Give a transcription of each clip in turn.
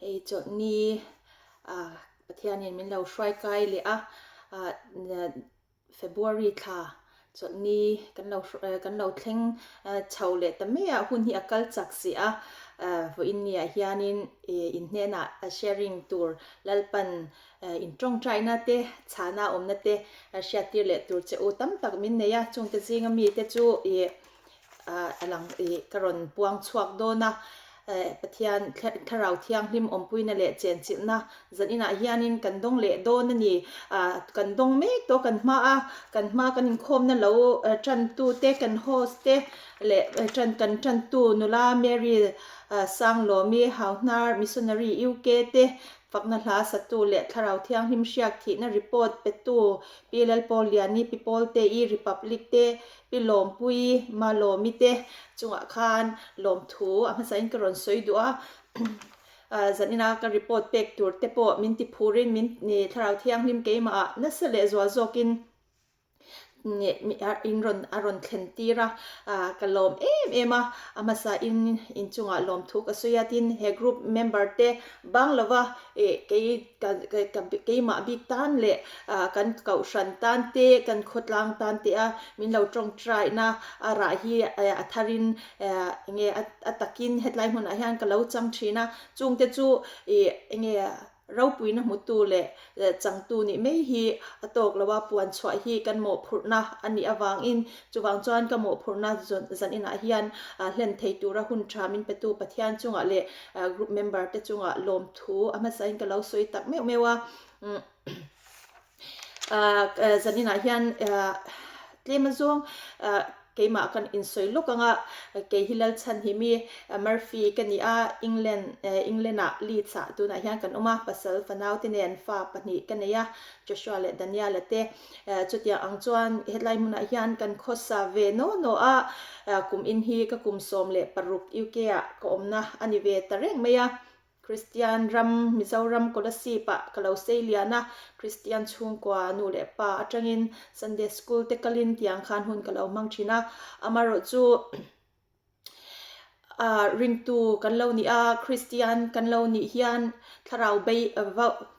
Hei chawlhni ah Pathianin min lo hruai kai leh a, ah February thla chawlhni kan lo kan lo thleng chho leh ta mai a, hun hi a kal chak si a, vawiin niah hianin in hnenah sharing tur Lalpan in tawngtaina te chhana awmna te hriattir leh tur che u tam tak min nei a, chungte zinga mite chu ih a lang ih ka rawn puang chhuak dawn a, Pathian thlarau thianghlim awmpuina leh chenchilhna zan inah hianin kan dawng leh dawn a ni, kan dawng mek tawh kan hma a, kan hma kan inkhawmna lo tantu te kan host te leh tan kan tantu nula Mary Sanglawmi Hauhnar Missionary UK te Fakna hla satu leh Thlarau Thianghlim hriak thihna report petu Pi Lalpawliani, Pi Pawlte-i, Republic te, Pi Lawmpuii, Malawmi te chungah khan lawmthu a hmasain ka rawn sawi duh a. Zanina ka report pek tur te pawh min ti phurin min Thlarau Thianghlim keimahah nasa leh zual zawkin In rawn a rawn thlen tir a, ka lawm em em a, a hmasa in inchungah lawmthu ka sawi a, tin he group member te bang lova ih kei ka ka keimah bik tan leh kan kohhran tan te kan khawtlang tan te a min lo tawngtai na a rah hi a thar in enge a takin hetlai hmunah hian ka lo chang thin a, chungte chu ih enge Ropuina hmutu leh changtu nih mai hi a tawk lo a, puan chhuah hi kan mawhphurhna a nih avangin chuvang chuan ka mawhphurhna zan inah hian hlen thei tura hun tha min petu Pathian chungah leh group member te chungah lawmthu a hmasain ka lo sawi tak meuh meuh a. Zan inah hian tlem azawng keimah kan insawi lawk ang a, kei hi Lalchhanhimi Murphy ka ni a, England England ah Leeds ah tunah hian kan awm a, pasal fanau te nen fa pahnih ka nei a, Joshua leh Daniel-a te. Chutiang ang chuan hetlai hmunah hian kan khawsa ve naw naw a, kum in hi ka kum 16 UK ah ka awmna a ni ve ta reng mai a. Kristian ram, Mizoram Kolasib ah ka lo sei lian a, Kristian chhungkua nu leh pa atangin Sunday School te kalin tiang khan hun ka lo hmang thin a, amaherawh chu ah ringtu kan lo nih a, Kristian kan lo nih hian thlarau bei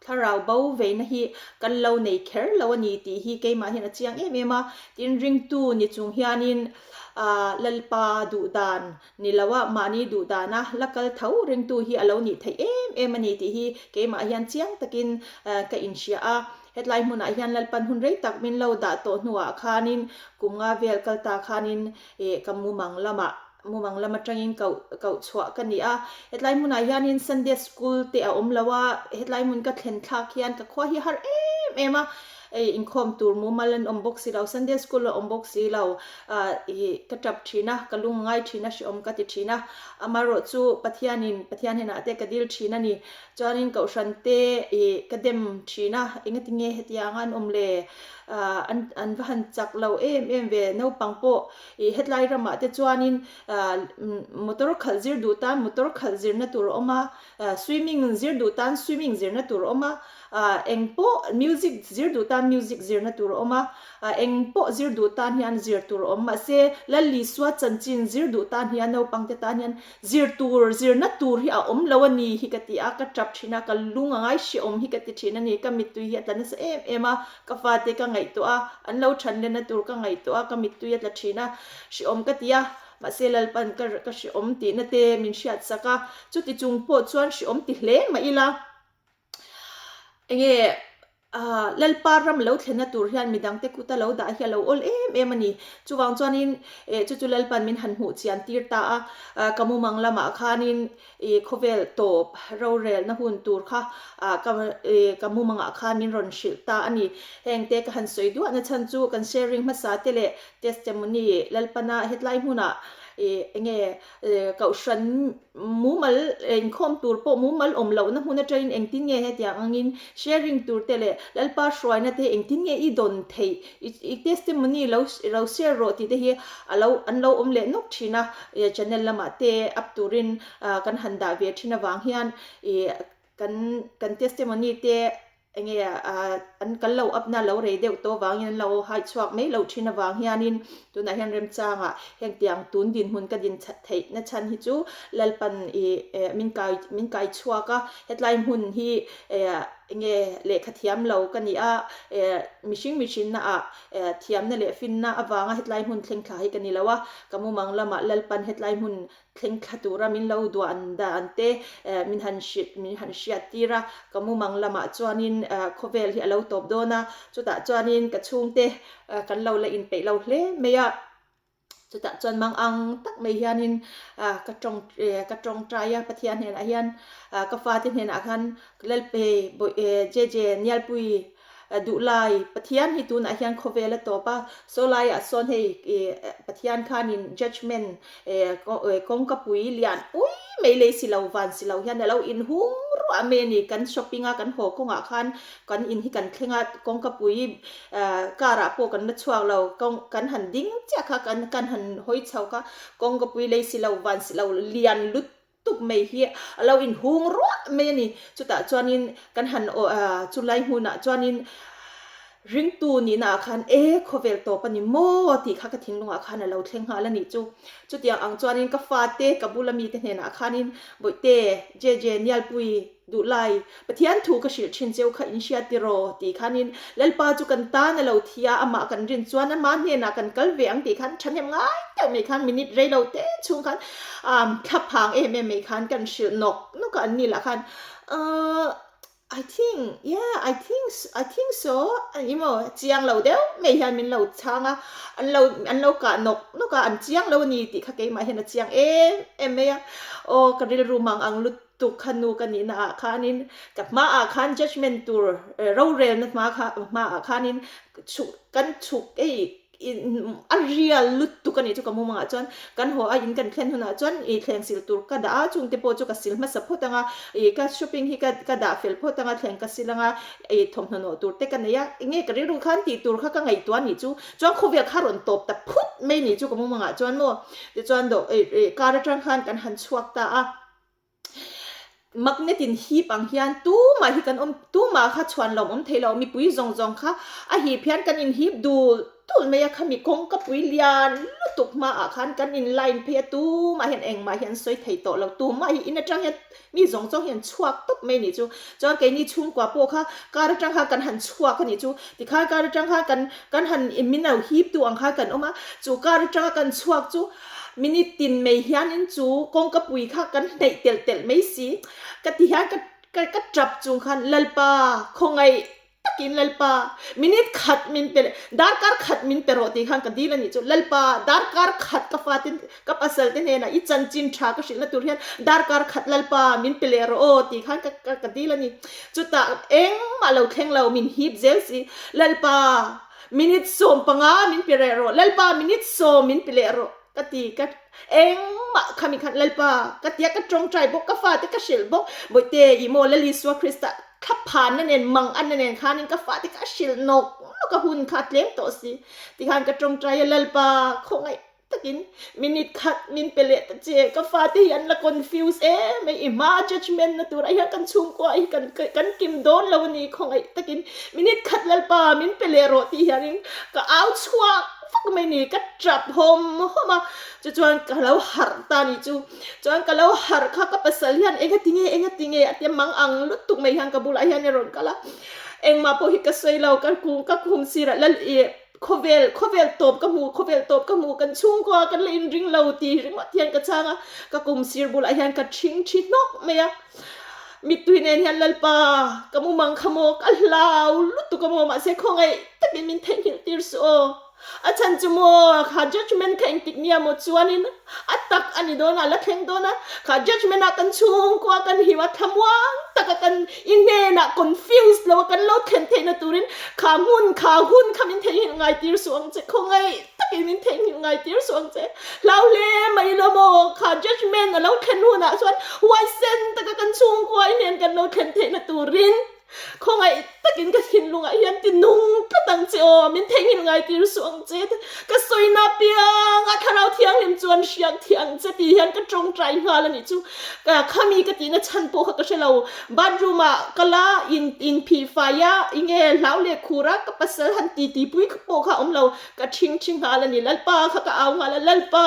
thlarau bo veina hi kan lo nei kher lo a ni tih hi keimah hian a chiang em em a, tin ringtu ni chung hianin ah Lalpa duhdan Ni lo a, mahni duh dana la kal tho ringtu hi a lo nih theih em em a ni tih hi keimah hian chiang takin ka inhria a. Hetlai hmunah hian Lalpan hun rei tak min lo dah tawh hnuah khanin kum nga vel kal ta khanin ka mumang lamah mumang lam atangin koh koh chhuah ka ni a. Hetlai hmunah hianin Sunday School te a awm lo a, hetlai hmun ka thlen thlak hian ka khua hi har em em a. Ei inkhawm tur mumal an awm bawk si lo, Sunday school a awm bawk si lo, ah ih ka tap thin a, ka lung ngai thin a, hrehawm ka ti thin a, amaherawh chu Pathianin Pathian hnenah te ka dil thin a ni. Chuanin Kohhran te ih ka dem thin a, engati nge hetiang an awm le, ah an an va han chak lo em em ve, naupang pawh ih hetlai ramah te chuanin ah motor khalh zir duh tan motor khalh zirna tur a awm a, Swimming zir duh tan swimming zirna tur a awm a, eng pawh music zir duh tan music zirna tur a awm a, eng pawh zir duh tan hian zir tur a awm. Mahse, Lalisua chanchin zir duh tan hian naupangte tan hian zir tur, zirna tur hi a awm lo a ni hi ka ti a, ka tap thin a, ka lung a ngai hrehawm hi ka ti thin a ni. Ka mittui hi a tla nasa em em a, ka fate ka ngaihtuah a, an lo than lenna tur ka ngaihtuah a, ka mittui a tla thin a, hrehawm ka ti a. Mahse Lalpan ka ka hrehawm tihna te min hriat sak a, chuti chung pawh chuan hrehawm ti hle mah ila, enge ah Lalpa ram lo thlenna tur hian midangte kuta lo dah hi a lo awl em em a ni. Chuvang chuanin eh chu chu Lalpan min han hmuh chian tir ta a, ka mumang lamah khanin I khawvel tawp rorelna hun tur kha ka ka mumangah khan min rawn hrilh ta a ni. Hengte ka han sawi duahna chhan chu kan sharing hmasa te leh testimony Lalpana hetlai hmunah i enge kohhran mumal inkhawm tur pawh mumal awm lohna hmun atangin engtin nge hetiang angin sharing tur te leh Lalpa hruaina te engtin nge i dawn theih i testimony lo lo share rawh tih te hi a lo an lo awm leh nawk thin a. Channel lamah te up turin kan han dah ve thin avang hian ih kan kan testimony te. Enge an kal lo up na lo rei deuh tawh vangin an lo hai chhuak mai loh thin avang hianin tunah hian remchangah heng tiang tun dinhmun ka din theih na chhan hi chu Lalpan ih min kai min kai chhuak a, hetlai hmun hi enge lehkha thiam lo ka ni a, mihring mihrinna ah thiamna leh finna avanga hetlai hmun thleng thla hi ka ni lo a, ka mumang lamah Lalpan hetlai hmun Thleng thla tura min lo duan dan te min han hrilh min han hriat tir a, ka mumang lamah chuanin khawvel hi a lo tawp dawn a, chutah chuanin ka chhungte kan lo la inpeih lo hle mai a, chutah chuan mang ang tak mai hianin ka tawng ka tawngtai a Pathian hnenah hian ka fate hnenah khan Lalpe Bawih Jeje Nialpui Duhlai, Pathian hi tunah hian khawvel a tawp a, saw laiah sawn hei Pathian khanin judgement kawngka pui lian pui mai lei si lo van si lo hian a lo inhung ruah mai a ni. Kan shopping a kan haw kawngah khan kan in hi kan thleng a, kawngka pui car ah pawh kan la chhuak lo, kan han ding chiah kha kan han hawi chho kha kawngka pui lei si lo van si lo lian lut tuk mai hi a lo inhung ruah mai a ni. Chutah chuanin kan han aw chulai hmunah chuanin ringtu nihna ah khan e khawvel tawp a ni maw tih kha ka thinlungah khan a lo thleng nghal a nih chu. Chutiang ang chuanin ka fate ka bula mite hnenah khanin Bawihte, JJ, Nialpui, Duhlai, Pathian thu ka hrilh thin cheu kha in hria tiraw? tih khanin Lalpa chu kan tan a lo thi a, amah kan rin chuan ama hnenah kan kal ve ang tih khan thahnem ngai deuh mai khan minute rei lo te chhung khan thla phang em em mai khan kan hrilh nawk nawk a, an ni lah khan Ahh I think, yeah, I think, I think so a ni maw? Chiang lo deuh mai hian min lo chhang a, an lo an lo kah nawk nawk a, an chiang lo a ni tih kha keimah hian a chiang em em mai a, aw ka rilru mang ang lut tuk kha nu ka nihna ah khanin ka hmaah khan judgement tur rorelna hma kha hmaah khanin chhuk kan chhuk hei a real lutuk a nih chu ka mumangah chuan kan haw a in kan thlen hunah chuan ih thleng sil tur ka dah a chung te pawh chu ka sil hmasa phawt anga ih ka shopping hi ka ka dah fel phawt anga thleng ka sil anga ih thawmhnaw nawh tur te ka nei a enge ka rilru khan tih tur kha ka ngaihtuah a nih chu chuan khawvel kha rawn tawp ta phut mai a nih chu ka mumangah chuan maw tichuan dawh ih car atang khan kan han chhuak ta a. Magnet in hip ang hian tumah hi kan awm tumah kha chhuan lawm awm thei lo mipui zawng zawng kha a hip hian kan in hip dul dul mai a khami kawngka pui lian lutuk hmaah khan kan in line phei a tumah hian engmah hi an sawi thei tawh lo tumah hi in atang hian mi zawng zawng hian chhuak tawp mai nih chu chuan keini chhungkua pawh kha car atang khan kan han chhuak a nih chu tikhan car atang khan kan kan han min lo hip tu ang khan kan awm a chu car atanga kan chhuak chu Minute tin mai hianin chu kawngka pui kha kan hnaih telh telh mai si. Ka ti hian ka ka ka tap chung khan Lalpa khawngaih takin Lalpa minute khat min pe darkar khat min pe rawh tih khan ka dil a nih chu Lalpa darkar khat ka fatin ka pasal te hnenah i chanchin tha ka hrilhna tur hian darkar khat Lalpa min pe leh rawh aw tih khan ka ka ka dil a ni. Chutah engmah lo thleng lo min hip zel si Lalpa Minute 15 min pe reh rawh, Lalpa minute 10 min pe leh rawh ka ti ka engmah khami khan Lalpa ka tia ka tawngtai bawk ka fate ka hrilh bawk Bawihte i maw Lal Isua Krista thlaphanna nen manganna nen khanin ka fate ka hrilh nawk nawk a hun kha tlem tawh si tikhan ka tawngtai a Lalpa khawngaih takin minute khat min pe leh ta che, ka fate hi an la confuse em mai, i hma judgement na turah hian kan chhungkua hi kan kan kim dawn lo a ni khawngaih takin minute khat Lalpa min pe leh rawh tih hianin ka au chhuak vak mai ni, ka tap hawm hawm a, chu chuan ka lo harh ta ni chu, chuan ka lo harh kha ka pasal hian enga tinge enga tinge a tia mang ang lutuk mai hian ka bulah hian a rawn kal a, engmah pawh hi ka sawi lo ka ka khum sirah lal ih. Khawvel, khawvel tawp ka hmu, khawvel tawp ka hmu, kan chhungkua kan la inring lo tih ringawt hian ka chhang a, ka kum sir bulah hian ka ṭhing ṭhi hnawk mai a. Mittui nen hian Lalpa, ka mumang kha maw, ka hlau lutuk a maw, mahse khawngaih takin min theihnghilh tir suh aw. A chhan chu maw, kha judgement kha engtik nia maw chuanin a tak a ni dawn a, a la thleng dawn a, kha judgement ah kan chhungkua kan him a, thlamuang taka kan i hnenah confused lo a kan lo thlen theihna turin kha hmun, kha hun kha min theihnghilh ngai tir suh ang che, khawngaih takin min theihnghilh ngai tir suh ang che, hlau hle mai lo maw, kha judgement a lo thlen hunah chuan huaisen taka kan chhungkua i hnen kan lo thlen theihna turin khawngaih. takin ka thinlungah hian ti nung tlat ang che aw, min theihnghilh ngai tir suh ang che. Ka sawina apianga Thlarau Thianghlim chuan hriak thih ang che tih hian ka tawngtai nghal a nih chu. Khami ka tihna chhan pawh kha ka hre lo. Bathroom ah ka la in inphih fai a, enge hlau leh khur a, ka pasal han ti ti pui pawh kha a awm lo. Ka thing thi nghal a ni. Lalpa kha ka au nghal a, Lalpa!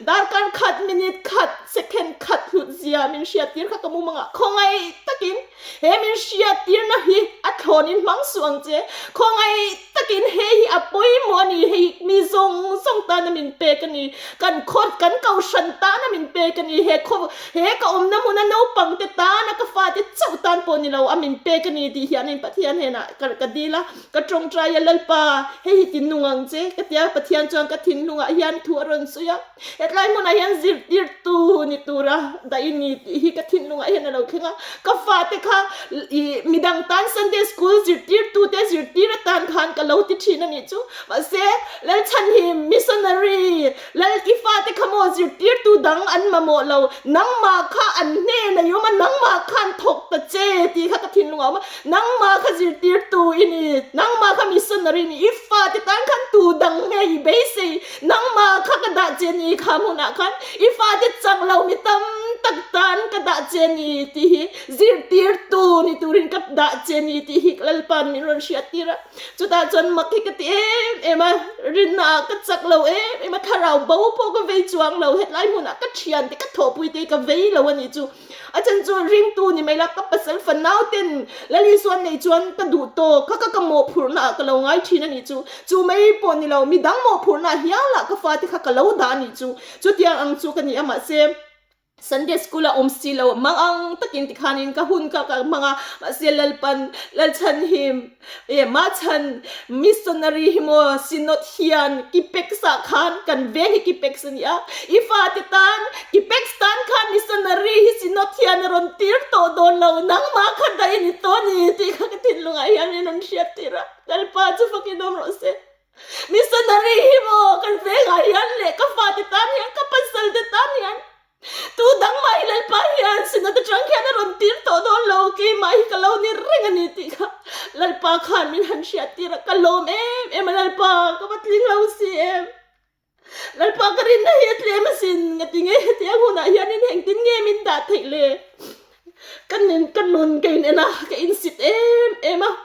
Darkar khat, minute khat, second khat hlut zia min hriat tir kha ka mumang ah khawngaih takin he min hriat tirna hi a thlawn in hmang suh ang che. Khawngaih takin hei hi a pawimawh a ni, hei hi mi zawng zawng tana min pek a ni, kan khaw kan kohhran tana min pek a ni, he khaw he ka awmna hmuna naupang te tana ka fate chauh tan pawh ni lo a min pek a ni tih hianin Pathian hnenah ka dil a. Ka tawngtai a, Lalpa, hei hi tinung ang che, ka ti a. Pathian chuan ka thinlungah hian thu a rawn sawi a, hetlai hmunah hian zirtirtu ni tura dah i ni tih hi ka thinlungah hian a lo thleng a. Ka fate kha ih midang tan Sunday school zirtirtute zirtir atan khan ka lo ti thin a nih chu. Mahse, Lalchhanhim, missionary, Lal i fate kha maw zirtirtu dang an mamawh lo, nangmah kha an hnen a i awm a, nangmah khan thawk ta che tih kha ka thinlungah a awm a. Nangmah kha zirtirtu i ni, nangmah kha missionary i ni, i fate tan khan tu dang nge i beisei, nangmah kha ka dah che ni kha hmunah khan i fate chak lo mi tam tak tan ka dah che ni tih hi zirtirtu ni turin ka dah che ni tih hi Lalpa'n min rawn hriattir a. Chutah chuan mak hi ka ti em em a, rinna ah ka chak lo em em a, thlarau bo pawh ka vei chuang lo, hetlai hmunah ka thiante ka thawhpui te hi ka vei lo a nih chu. A chan chu ringtu ni mai la, ka pasal fanau ten Lal Isuan nei chuan ka duh tawk, kha ka ka mawhphurhna ah ka lo ngai thin a nih chu. Chu mai pawh ni lo, midang mawhphurhna ah hial ah ka fate kha ka lo dah a nih chu. Chutiang ang chu ka ni a, mahse Sunday school a awm si lo, mang ang takin tikhanin ka hun kha ka hmang a, mahse Lalpan, Lalchhanhim, E Machhan, missionary hi maw Synod hian Kipex ah khan kan veng hi Kipex a ni a, i fate tan Kipex tan khan missionary hi Synod hian a rawn tir tawh dawn lo, nangmah kha daih a ni tawh a ni tih kha ka thinlungah hian min rawn hriat tir a, Lalpa chu fakin awm rawh se. Missionary hi maw kan vengah hian leh ka fate tan hian ka pasal te tan hian Tu dang mah hi Lalpa hian sinat atang khian a rawn tir tawh dawn lo, keimah hi ka lo ni reng a ni tih kha Lalpa khan min han hriat tir a, ka lawm em em a Lalpa, ka va tling lo si em. Lalpa ka rinna hi a tlem asin, ngatinge hetiang hunah hianin engtin nge min dah theih le? Ka nin ka nun ka in en a, ka insit em em a,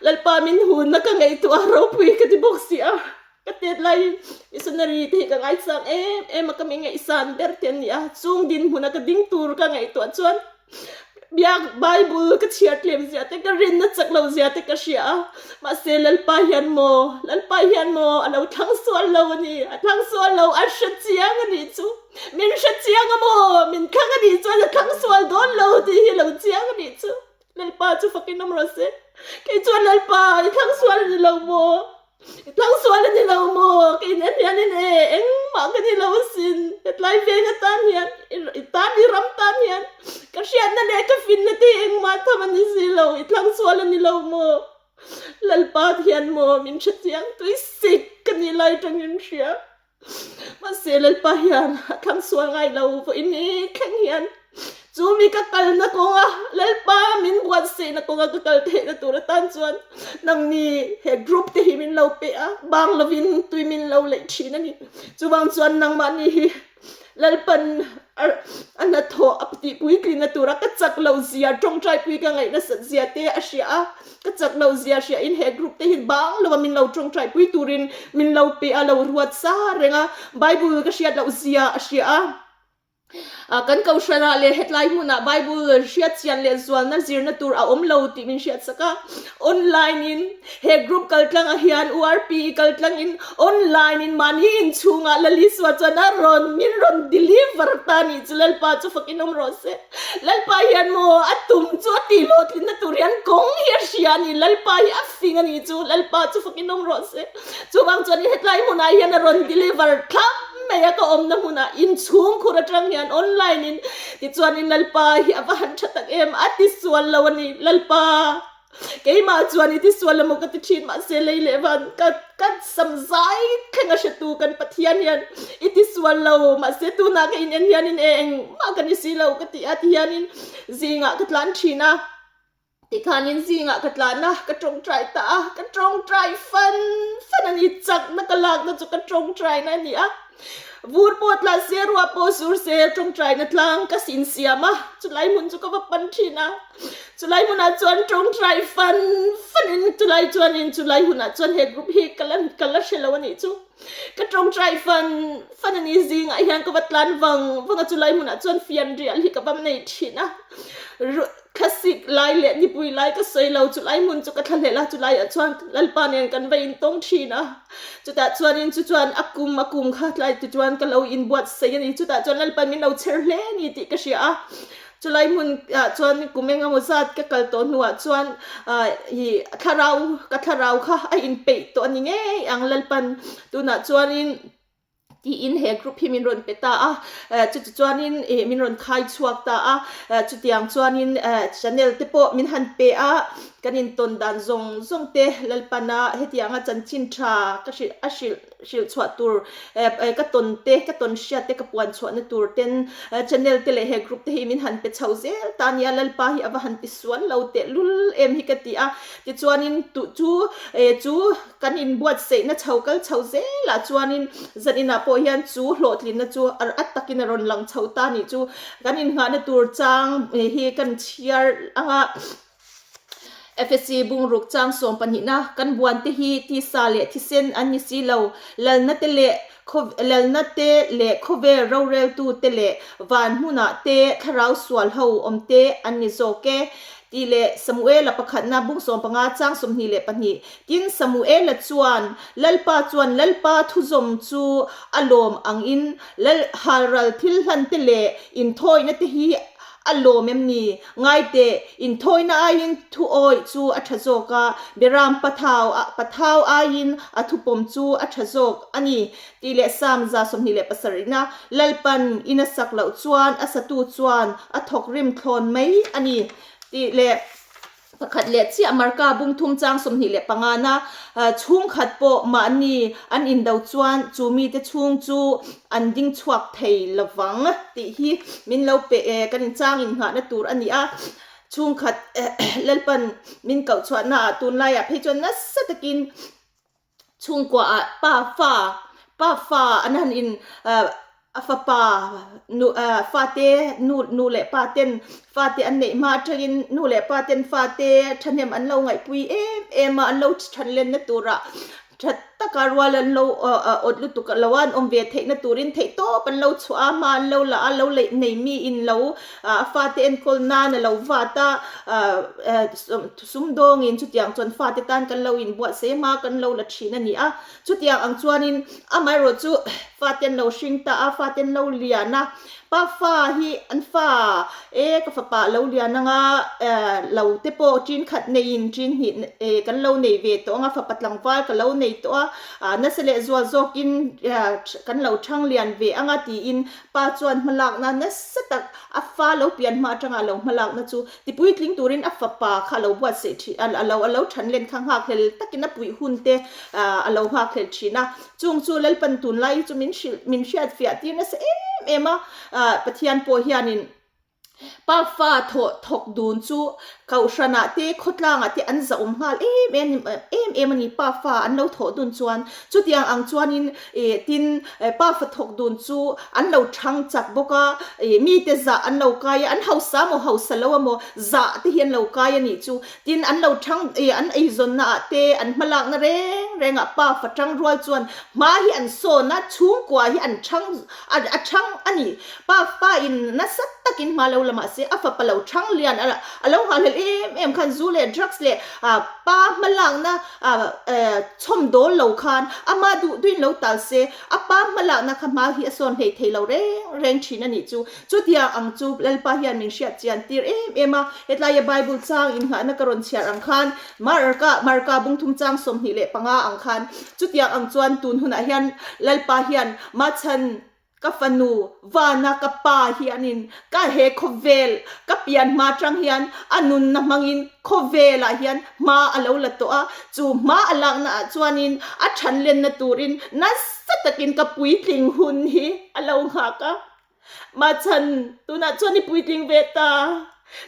Lalpa min hunna ka ngaihtuah a ropui ka ti bawk si a. Ka tet laiin missionary te hi ka ngaisang em em a, ka mi ngaihsan ber te an ni a, chung dinhmuna ka ding tur ka ngaihtuah chuan biak Bible ka chhiar tlem zia te, ka rinna chak lo zia te ka hria a, mahse Lalpa hian maw, Lalpa hian maw a lo thlang sual lo a ni, a thlang sual lo, a hre chiang a nih chu, min hre chiang a maw, min thlang a nih chuan a thlang sual dawn lo tih hi a lo chiang a nih chu. Lalpa chu fakin awm rawh se. Kei chuan Lalpa, i thlang sual a ni lo maw? I thlang sual a ni lo maw? Kei nen hianin e, engmah ka ni lo asin. Hetlai veng atan hian, i tan, i ram tan hian ka hriatna leh ka finna te hi engmah tham a ni si lo. I thlang sual a ni lo maw? Lalpa hian maw min hrechiang tui sik ka nih lai tangin hria. Mahse Lalpa hian a thlang sual ngai lo vawiin hi thleng hian chu mi ka kalna kawnga Lalpa min buatsaihna kawnga ka kal theihna tur atan chuan nangni he group te hi min lo pe a, bang lovin tui min lo leih thin a ni. Chuvang chuan nangmahni hi Lalpan a hnathawh a tihpuitlina tura ka chak loh zia, tawngtaipui ka ngaih nasat zia te a hria a, ka chak loh zia hria in he group te hi bang lova min lo tawngtaipui turin min lo pe a, lo ruat sa reng a, Bible ka hriat loh zia a hria a. Kan kohhranah leh hetlai hmunah Bible hriat chian leh zualna zirna tur a awm lo tih min hriat sak a, online in He group kaltlangah hian URP kaltlangin online in mahni inchhungah Lalisua chuan a rawn min rawn deliver ta nih chu Lalpa chu fakin awm rawh se. Lalpa hian maw a tum chu a tih hlawhtlinna tur hian kawng hi a hria a ni. Lalpa hi a fing a nih chu Lalpa chu fakin awm rawh se. Chuvang chuan hetlai hmunah hian a rawn deliver thlap mai a ka awmna hmunah inchhung khur atang hian online in tichuanin Lalpa hi a va han tha tak em a tisual lo a ni Lalpa. Keimah chuan i tisual emaw ka ti thin mahse lei leh van ka ka sam zai thleng a hretu kan Pathian hian i tisual lo mahse tunah ka in en hianin e engmah ka ni si lo ka ti a ti hianin zingah ka tlan thin a. Tikhanin zingah ka tlan a, ka tawngtai ta a, ka tawngtai fan fan a ni, chakna ka lakna chu ka tawngtaina a ni a. Vur pawh tla se, ruah pawh sur se, tawngtaina tlang ka sin siam a, chulai hmun chu ka va pan thin a. Chulai hmunah chuan tawngtai fan fanin chulai chuanin chulai hunah chuan he group hi ka la ka la hre lo a nih chu. Ka tawngtai fan fan a ni zingah hian ka va tlan vang vang a, chulai hmunah chuan fianrial hi ka va nei thin a. Thlasik lai leh nipui lai ka sawi lo, chulai hmun chu ka thlahlel a, chulaiah chuan Lalpa nen kan va intawng thin a, chutah chuanin chu chuan a kum a kum kha tlai ti chuan ka lo inbuatsaih a ni, chutah chuan Lalpa min lo chher hle a ni tih ka hria a, chulai hmun ah chuan kum eng emaw zat ka kal tawh hnuah chuan ah ih thlarau ka thlarau kha a inpeih tawh a ni ngei ang Lalpan tunah chuanin. Tiin he group hi min rawn pe ta a, chuti chuanin ih min rawn khai chhuak ta a, chutiang chuanin channel te pawh min han pe a, kan intawn dan zawng zawng te Lalpana hetianga chanchin tha ka hrilh a hrilh hrilh chhuah tur ka tawn te ka tawn hriat te ka puan chhuahna tur ten channel te leh he group te hi min han pe chho zel ta nia Lalpa hi a va han ti sual lo tehlul em hi ka ti a, tichuanin tuh chu chu Kan inbuatsaihna chho kal chho zelah chuanin zaninah pawh hian chu hlawhtlinna chu a takin a rawn lang chho ta nih chu kan innghahna tur chang hi kan chhiar anga FSC bungruk chang sawm pahnihna kan buante hi tisa leh thisen an ni si lo, lalna te leh lalna te leh khawvel roreltu te leh van hmunah te thlarau sual ho awm te an ni zawk e. Tih leh Samuela pakhatna bung 15 chang 22. Tin, Samuela chuan, Lalpa chuan Lalpa thuzawm chu a lawm angin Lal halral thil hlante leh inthawina te hi a lawm em ni? Ngai teh, inthawina aiin thuawih chu a tha zawk a, Beram pathau pathau aiin a thupawm chu a tha zawk a ni. Tih leh Psalm 27na Lalpan in a sak loh chuan a satu chuan a thawk rim thlawn mai a ni. Tih leh. Pakhat leh chiah Marka bung thum chang 25 na chhungkhat pawh mahni an indo chuan chu mite chhung chu an ding chhuak thei lovang tih hi min lo pe e kan inchang innghahna tur a ni a. Chhungkhat Lalpan min koh chhuahnaah tunlaiah phei chuan nasa takin Chhungkuaah pa fa, pa fa an han in a fapa nu fate nu nu leh pa ten fate an neih hma atangin nu leh pa ten fate thahnem an lo ngaihpui em em a, an lo thanlenna turah tha taka rual an lo awt lutuk lo a, an awm ve theihna turin theihtawp an lo chhuah a, hma an lo la a, lo leh nei miin lo a fate enkawl nan a lo vat a, Sumdawngin chutiang chuan fate tan kan lo inbuatsaih hma kan lo la thin a ni a, chutiang ang chuanin amaherawh chu fate an lo hring ta a, fate an lo lian a, pa fa hi an fa e ka fapa a lo lian anga lo te pawh ṭin khat neiin ṭin hnih kan lo nei ve tawh anga fapa tlangval ka lo nei tawh a, nasa leh zual zawkin kan lo ṭhang lian ve anga tiin pa chuan hmalakna nasa tak a fa lo pian hma atanga a lo hmalakna chu Tipuitling turin a fapa kha a lo buatsaih thin a, a lo a lo than len kha nghakhlel takin a puih hun te a lo nghakhlel thin a. Chung chu Lalpan tunlai hi chu min hrilh min hriatfiah tir nasa em em a, Pathian pawh hianin pa fa thawh thawk dun chu Kohhranah te khawtlangah te an zahawm nghal em em em em a ni pa fa an lo thawh dun chuan. Chutiang ang chuanin Ih tin, pa fa thawk dun chu an lo chhang chak bawk a, ih mite zah an lo kai a, an hausa amaw hausa lo amaw zah te hi an lo kai a nih chu. Tin, an lo chhang ih an eizawnna ah te an hmalakna reng reng ah pa fa tang rual chuan hma hi an sawn a, chhungkua hi an chhang a a chhang a ni. Pa pa in nasa takin hma lo la mahse a fapa lo chhang lian a a lo nghahhlelh em em khan zu leh drugs leh ah pa hmalakna ah chhawm dawl lo khan ama duh duhin lo tal se, a pa hmalakna kha hma hi a sawn hlei thei lo reng reng thin a nih chu. Chutiang ang chu Lalpa hian min hriat chian tir em em a, hetlaia Bible chang inngahna ka rawn chhiar ang khan Marka Marka bungthum chang 25 ang khan chutiang ang chuan tun hunah hian Lalpa hian machhan Ka fanu, vana ka pa hianin ka he khawvel ka pian hma tang hian a nunna hmangin khawvelah hian hma a lo la tawh a, chu hma a lakna ah chuanin a thanlenna turin nasa takin ka puitling hun hi a lo nghak a. Machhan, tunah chuan i puitling ve ta.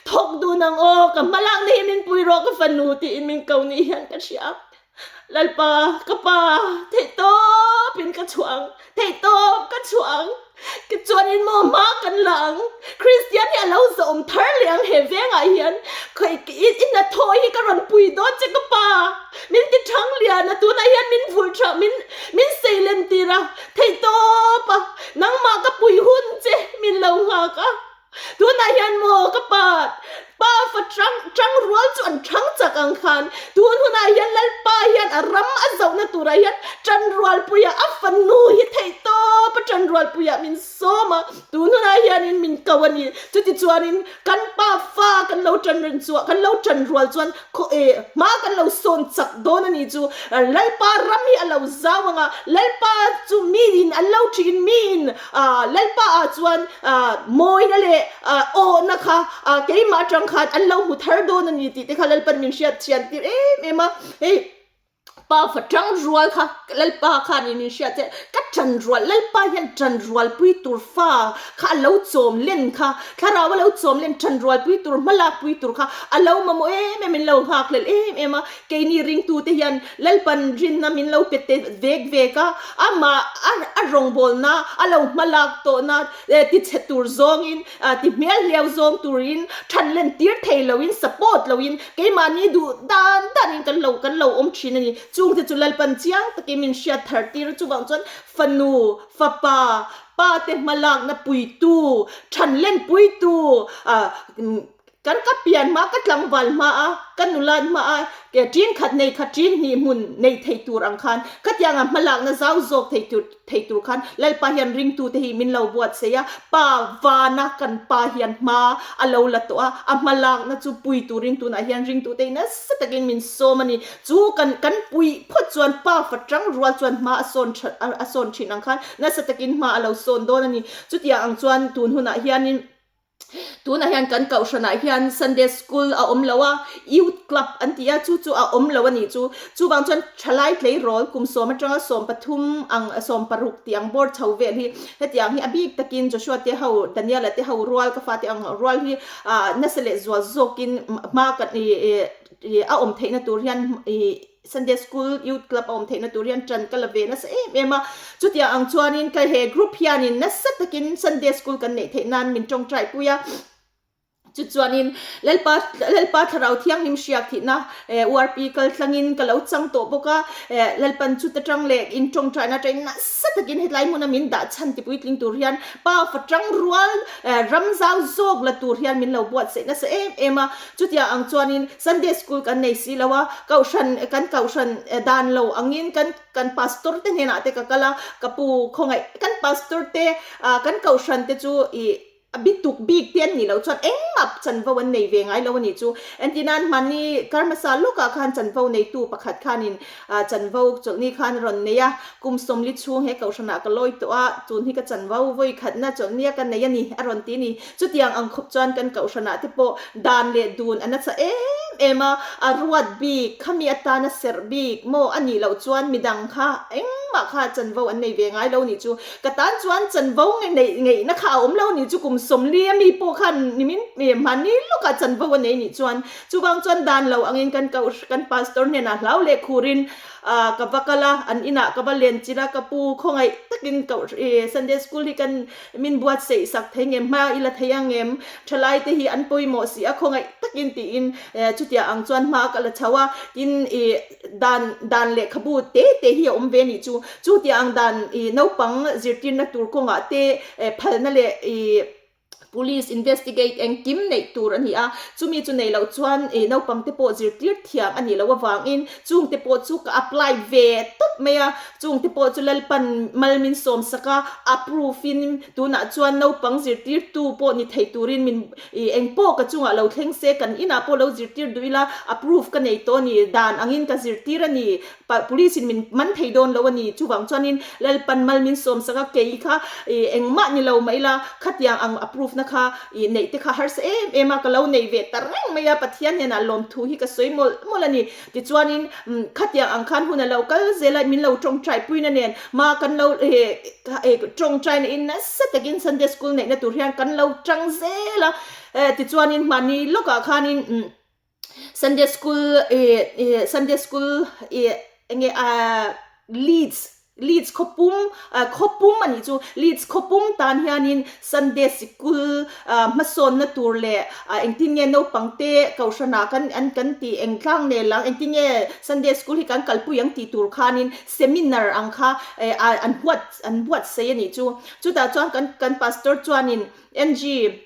Thawk dun ang aw, ka hmalakna hi min pui rawh ka fanu tiin min ko ni hian ka hria. Lalpa, ka pa, theihtawp in ka chhuah ang, theihtawp ka chhuah ang. Tichuanin maw hma kan la ang, Kristian hi a lo zawm thar leh ang he vengah hian i hnathawh hi ka rawn pui dawn che ka pa, min ti thang lian a, tunah hian min vulh tha, min min seilen tir a, theihtawp a, nangmah ka pui hun che min lo nghak a. Tunah hian maw ka pa, pa fa tang tang rual chu an thang chak ang khan tun hunah hian Lalpa hian a ram a zohna turah hian tan rualpuiah a fanu hi theih tawp a tan rualpuiah min sawm a, tun hunah hianin min ko a ni. Chutichuanin kan pa fa kan lo tan reng chuan kan lo tan rual chuan khaw eh hma kan lo sawn chak dawn a ni chu. Lalpa ram hi a lo zau ang a, Lalpa chu miin an lo ṭhin miin Lalpa ah chuan mawina leh awhna kha keimah atang khan an lo hmu thar dawn a ni tih te kha Lalpan min hriat thian tir em em a, hei pa fa tang rual kha Lalpa khan in min hriat che ka tan rual Lalpa hian tan rual pui tur fa kha a lo chawm len kha thlarau a lo chawm len tan rual pui tur hma lak pui tur kha a lo mamawh em em in lo nghak hlel em em a keini ringtu te hian Lalpan rinna min lo pe te vek vek a, amah a rawngbawlna a lo hma lak tawhna ti chhe tur zawngin, ti hmel hliau zawng turin than len tir thei loin, support loin keimahni duh dan danin kan lo kan lo awm thin a ni. Chungte chu Lalpan chiang takin min hriat thar tir a, chuvang chuan fanu, fapa, pa te hma lakna puitu, than len puitu, Kan ka pian hma, ka tlangval hma a, ka nulat hma a, ke ṭin khat nei kha ṭin hnih hmun nei thei tur ang khan, khatianga hmalakna zau zawk thei tur thei tur khan Lalpa hian ringtute hi min lo buatsaih a, Pa vana kan Pa hian hma a lo la tawh a, a hmalakna chu pui turin tunah hian ringtute hi nasa takin min sawm a ni. Chu kan kan pui phawt chuan Pa fa ṭang rual chuan hma a sawn ṭha a sawn ṭhin ang khan nasa takin hma a lo sawn dawn a ni. Chutiang ang chuan tun hunah hianin. Tunah hian kan kohhranah hian Sunday School a awm lo a, Youth Club an ti a, chu chu a awm lo a nih chu. Chuvang chuan thalai tleirawl kum sawm atanga 13 ang 16 tih ang bawr chho vel hi hetiang hi a bik takin Joshua te ho, Daniela te ho rual ka fate ang rual hi ah nasa leh zual zawkin hma kan ih ih a awm theihna tur hian ih Sunday School Youth Club a awm theihna tur hian ṭan ka la ve nasa em em a. Chutiang ang chuanin ka he group hianin nasa takin Sunday School kan neih theih nan min ṭawngṭai pui a. Chu chuanin Lalpa Lalpa Thlarau Thianghlim hriak thihna URP kal tlangin ka lo chang tawh bawk a. Lalpan chuta ṭang leh in ṭawngṭaina aṭangin nasa takin hetlai hmuna min dah chhan tipuitling tur hian Pa fa ṭang rual ram zau zawk la tur hian min lo buatsaih nasa em em a. Chutiang ang chuanin Sunday School kan nei si lo a, kohhran kan kohhran dan lo angin kan kan pastor te hnenah te ka kal a, ka pu khawngaih kan pastor te kan kohhran te chu ih a bituk bik te an nih loh chuan engmah chanvo an nei ve ngai lo a nih chu. Engtinan hmanni kar hmasa lawkah khan chanvo neitu pakhat khanin chanvo chawlhni khan a rawn nei a, kum 40 chhung he kohhranah ka lawi tawh a, tun hi ka chanvo vawi khatna chawlhnia ka nei a ni a rawn ti a ni. Chutiang ang khawp chuan kan kohhranah te pawh dan leh dun a nasa em em a, a ruat bik, khami atana serh bik maw a nih loh chuan midang kha engmah kha chanvo an nei ve ngai lo nih chu. Ka tan chuan chanvo neih ngeihna kha a awm lo nih chu kum 40 a mi pawh khan nimin hmanni lawkah chanvo a nei nih chuan chuvang chuan dan lo angin kan koh kan pastor hnenah hlau leh khurin ka va kal a, an inah ka va len chilh a, ka pu khawngaih takin koh Sunday school hi kan Min buatsaih sak thei ngem hma i la thei ang em? Thalai te hi an pawimawh si a, khawngaih takin tiin chutia ang chuan hma ka la chho a, tin i dan dan lehkhabu te te hi a awm ve nih chu. Chutia ang dan i naupang zirtirna tur kawngah te phalna leh i police investigate engkim neih tur a ni a, chumi chu nei loh chuan i naupang te pawh zirtir thiam a nih loh avangin chungte pawh chu ka apply ve tawp mai a. Chungte pawh chu Lalpan mal min sawm sak a, approve in tunah chuan naupang zirtirtu pawh ni thei turin min ih eng pawh ka chungah lo thleng se, kan inah pawh lo zirtir duh ila, approve ka nei tawh a ni, dan angin ka zirtir a ni, police in min man thei dawn lo a ni, chuvang chuanin Lalpan mal min sawm sak a, kei kha ih engmah ni lo mah ila khatiang ang approve. proof na kha ih neih te kha harsa em em a, ka lo nei ve ta reng mai a, Pathian hnenah lawmthu hi ka sawi mawlh mawlh a ni. Tichuanin khatiang ang khan hun a lo kal zel a, min lo tawngtai puina nen ma kan lo tawngtai na in nasa takin Sunday school neihna tur hian kan lo tang zel a, tichuanin mahni lawkah khanin Sunday school Sunday school enge Leeds Leeds khawpum khawpum a nih chu Leeds khawpum tan hianin Sunday sikul hmasawnna tur leh engtin nge naupang te kohhranah kan an kan tih eng tlang nel ang engtin nge Sunday school hi kan kalpui ang tih tur khanin seminar ang kha an buat an buatsaih a nih chu. Chutah chuan kan kan pastor chuanin NG,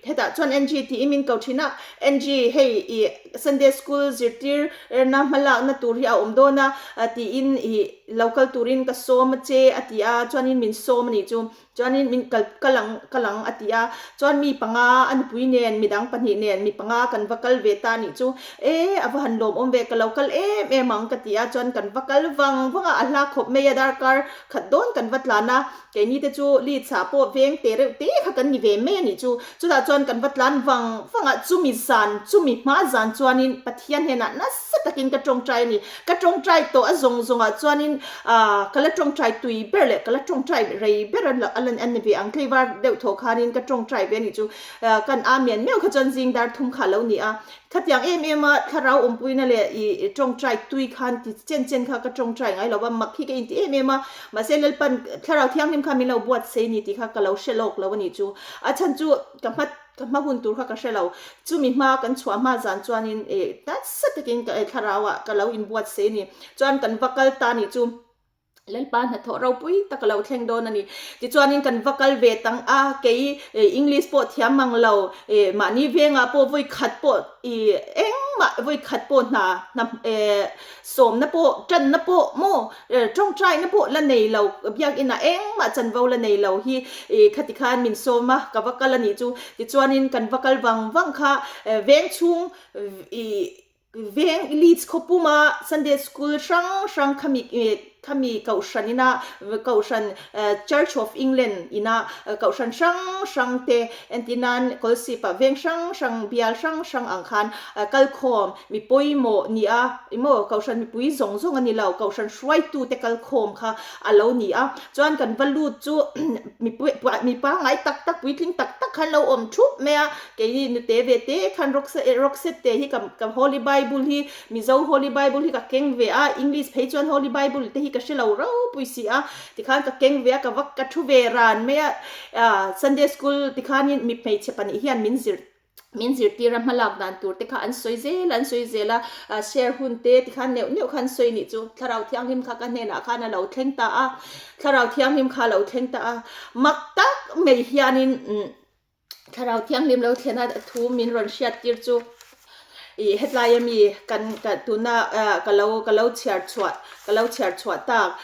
hetah chuan NG tiin min ko thin a, NG hei ih Sunday school zirtir na hmalakna tur hi a awm dawn a tiin ih lo kal turin ka sawm a che a ti a, chuanin min sawm a nih chu, chuanin min kal kal ang kal ang a ti a, chuan mi panga a nupui nen midang pahnih nen mi panga kan va kal ve ta a nih chu, e a va han lawmawm ve ka lo kal em em ang ka ti a, chuan kan va kal vang vang a, a hla khawp mai a darkar khat dawn kan va tlan a. Keini te chu Leeds ah pawh veng te reuh te kha kan ni ve mai a nih chu. Chutah chuan kan va tlan vang vang a, chumi zan, chumi hma zan chuanin Pathian hnenah nasa takin ka tawngtai a ni. Ka tawngtai tawh a zawng zawngah chuanin ah ka la tawngtai tui ber leh ka la tawngtai rei ber a a ni ve ang. Tleivar deuh thawh khanin ka tawngtai ve a nih chu. Kan Amian meuh kha chuan zing dar thum kha a lo ni a. Khatiang em em a thlarau awmpuina leh i tawngtai tui khan ti chen chen kha ka tawngtai ngai lo va, mak hi ka inti em em a, mahse Lalpan thlarau thianghlim kha min lo buatsaih a ni tih kha ka lo hre lawk lo a nih chu. A chhan chu ka hma ka hma hun tur kha ka hre lo. Chumi hma kan chhuah hma zan chuanin i nasa takin ka thlarau ah ka lo inbuatsaih a ni. Chuan kan va kal ta a nih chu. Lalpa hnathawh ropui tak a lo thleng dawn a ni. Tichuanin kan va kal ve tang a, kei English pawh thiam mang lo, mahni vengah pawh vawi khat pawh i engmah vawi khat pawh hna hna sawmna pawh tanna pawh maw tawngtaina pawh la nei lo, biakinah engmah chanvo la nei lo hi khati khan min sawm a, ka va kal a nih chu. Tichuanin kan va kal vang vang kha veng chhung i Veng Leeds khawpuma Sunday School hrang hrang khami khami kohhran ina kohhran Church of England ina kohhran hrang hrang te entir nan Kawlsip-ah veng hrang hrang bial hrang hrang ang khan kalkhawm mi pawimawh ni a emaw kohhran mipui zawng zawng a ni lo kohhran hruaitute kalkhawm kha a lo ni a chuan kan va lut chu mipui mi pangngai tak tak puitling tak tak khan lo awm thup mai a. Keini nute ve te khan Roxette te hi ka Holy Bible hi Mizo Holy Bible hi ka keng ve a, English phei chuan Holy Bible te hi ka hre lo ropui si a, tikhan ka keng ve a, ka va ka thu ve ran mai a, Sunday school tikhanin mi hmeichhe pahnih hian min zir min zirtir a hmalak dan tur te kha an sawi zel a, an sawi zel a, share hun te tikhan neuh neuh khan sawi nih chu Thlarau Thianghlim kha ka hnenah khan a lo thleng ta a, Thlarau Thianghlim kha a lo thleng ta a, mak tak mai hianin Thlarau Thianghlim lo thlen a thu min rawn hriat tir chu ih hetlai ami kan ka tuna ka lo ka lo chhiar chhuah ka lo chhiar chhuah tak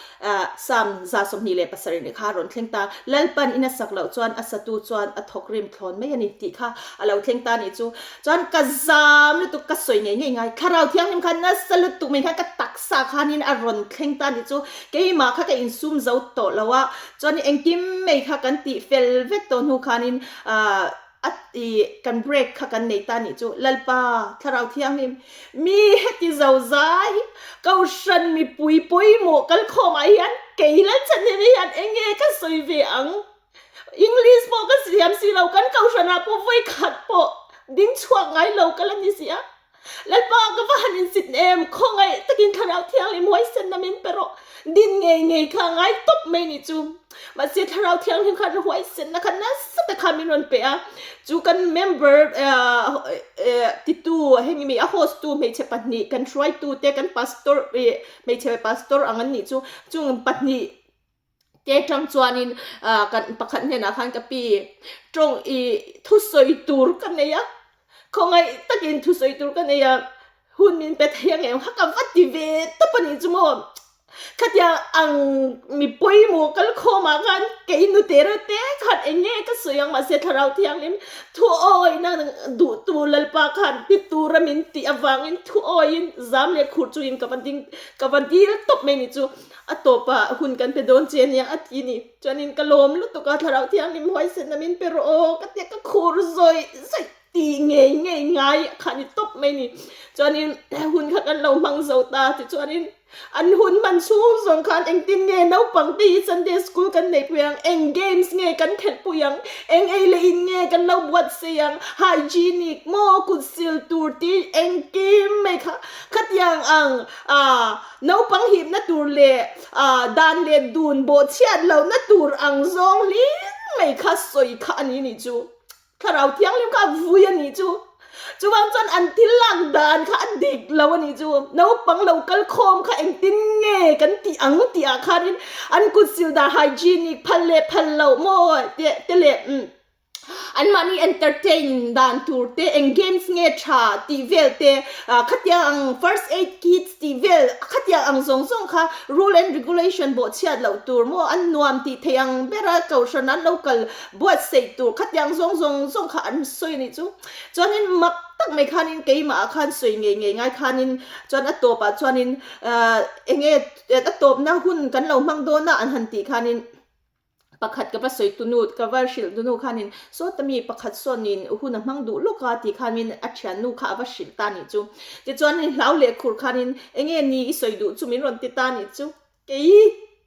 Psalm 127 ni kha a rawn thleng ta Lalpan in a sak loh chuan a satu chuan a thawk rim thlawn mai a ni tih kha a lo thleng ta nih chu chuan ka zam lutuk ka sawi ngei ngei ngai Thlarau Thianghlim kha nasa lutuk mai khan ka taksa khanin a rawn thleng ta nih chu keimah kha ka insum zo tawh lo a Chuan engkim mai kha kan tih fel vek tawh hnu khanin a ih kan break kha kan nei ta nih chu Lalpa Thlarau Thianghlim mi heti zo zai Kohhran mipui pawimawh kalkhawmah hian kei Lalchhanhim hian enge ka sawi ve ang English pawh ka siam si lo kan Kohhranah pawh vawi khat pawh ding chhuak ngai lo ka la ni si a. Lalpa ka va han insit em, khawngaih takin Thlarau Thianghlim huaisenna min pe rawh, din ngei ngei kha ngai tawp mai nih chu. Mahse Thlarau Thianghlim khan huaisenna kha nasa tak kha min rawn pe a, chu kan member titu heng mi a host tu hmeichhe pahnih kan hruaitu te kan pastor hmeichhe pastor ang an nih chu, chung pahnih Te tang chuanin kan pakhat hnenah khan ka pi tawng i thusawi tur ka nei a, khawngaih takin thusawi tur ka nei a, hun min pe thei ang em kha ka va ti ve tawp a nih chu maw. Khatiang ang mi pawimawh kal khawmah khan kei nute reuh te khan eng nge ka sawi ang mahse Thlarau Thianghlim thuawina duhtu Lalpa khan ti tura min tih avangin thuawiin zam leh khur chungin ka va ding ka va dil tawp mai ni chu a tawpah hun kan pe dawn che ania a ti ni. Chuanin ka lawm lutuk a Thlarau Thianghlim huaisenna min pe rawh aw ka tia ka khur zawih zawih tih ngei ngei ngai kha ni tawp mai ni. Chuanin hun kha kan lo hmang zo ta tichuanin An hun hman chhung zawng khan engtin nge naupang te hi Sunday school kan neih pui ang, eng games nge kan khelh pui ang, eng ei leh in nge kan lo buatsaih ang, hygienic maw kut sil tur tih engkim mai kha khatiang ang ah naupang hipna tur leh ah dan leh dun bawhchhiat lohna tur ang zawng hlim mai kha sawi kha a ni nih chu. Thlarau Thianghlim kha a vui a nih chu. Chuvang chuan an thil lak dan kha a dik lo a nih chu. Naupang lo kal khawm kha engtin nge kan tih ang tih ah khanin an kut sil dan hygienic phal leh phal loh maw te te leh anmahni entertain dan tur te eng games nge tha tih vel te khatiang ang first aid kits tih vel khatiang ang zawng zawng kha rule and regulation bawhchhiat loh tur maw an nuam tih theih ang bera kohhran an lo kal buatsaih tur khatiang zawng zawng zawng kha an sawi a nih chu. Chuanin mak tak mai khanin keimahah khan sawi ngei ngei ngai khanin chuan a tawpah chuanin ahh eng nge a tawpna hun kan lo hmang dawn a an han tih khanin pakhat ka va sawi tunu ka va hrilh tunu khanin sawta mi pakhat sawnin hun a hmang duh lawk a tih khanin a thiannu kha a va hrilh ta a nih chu. Tichuanin hlau leh khur khanin eng nge ni i sawi duh chu min rawn ti ta a nih chu. Kei,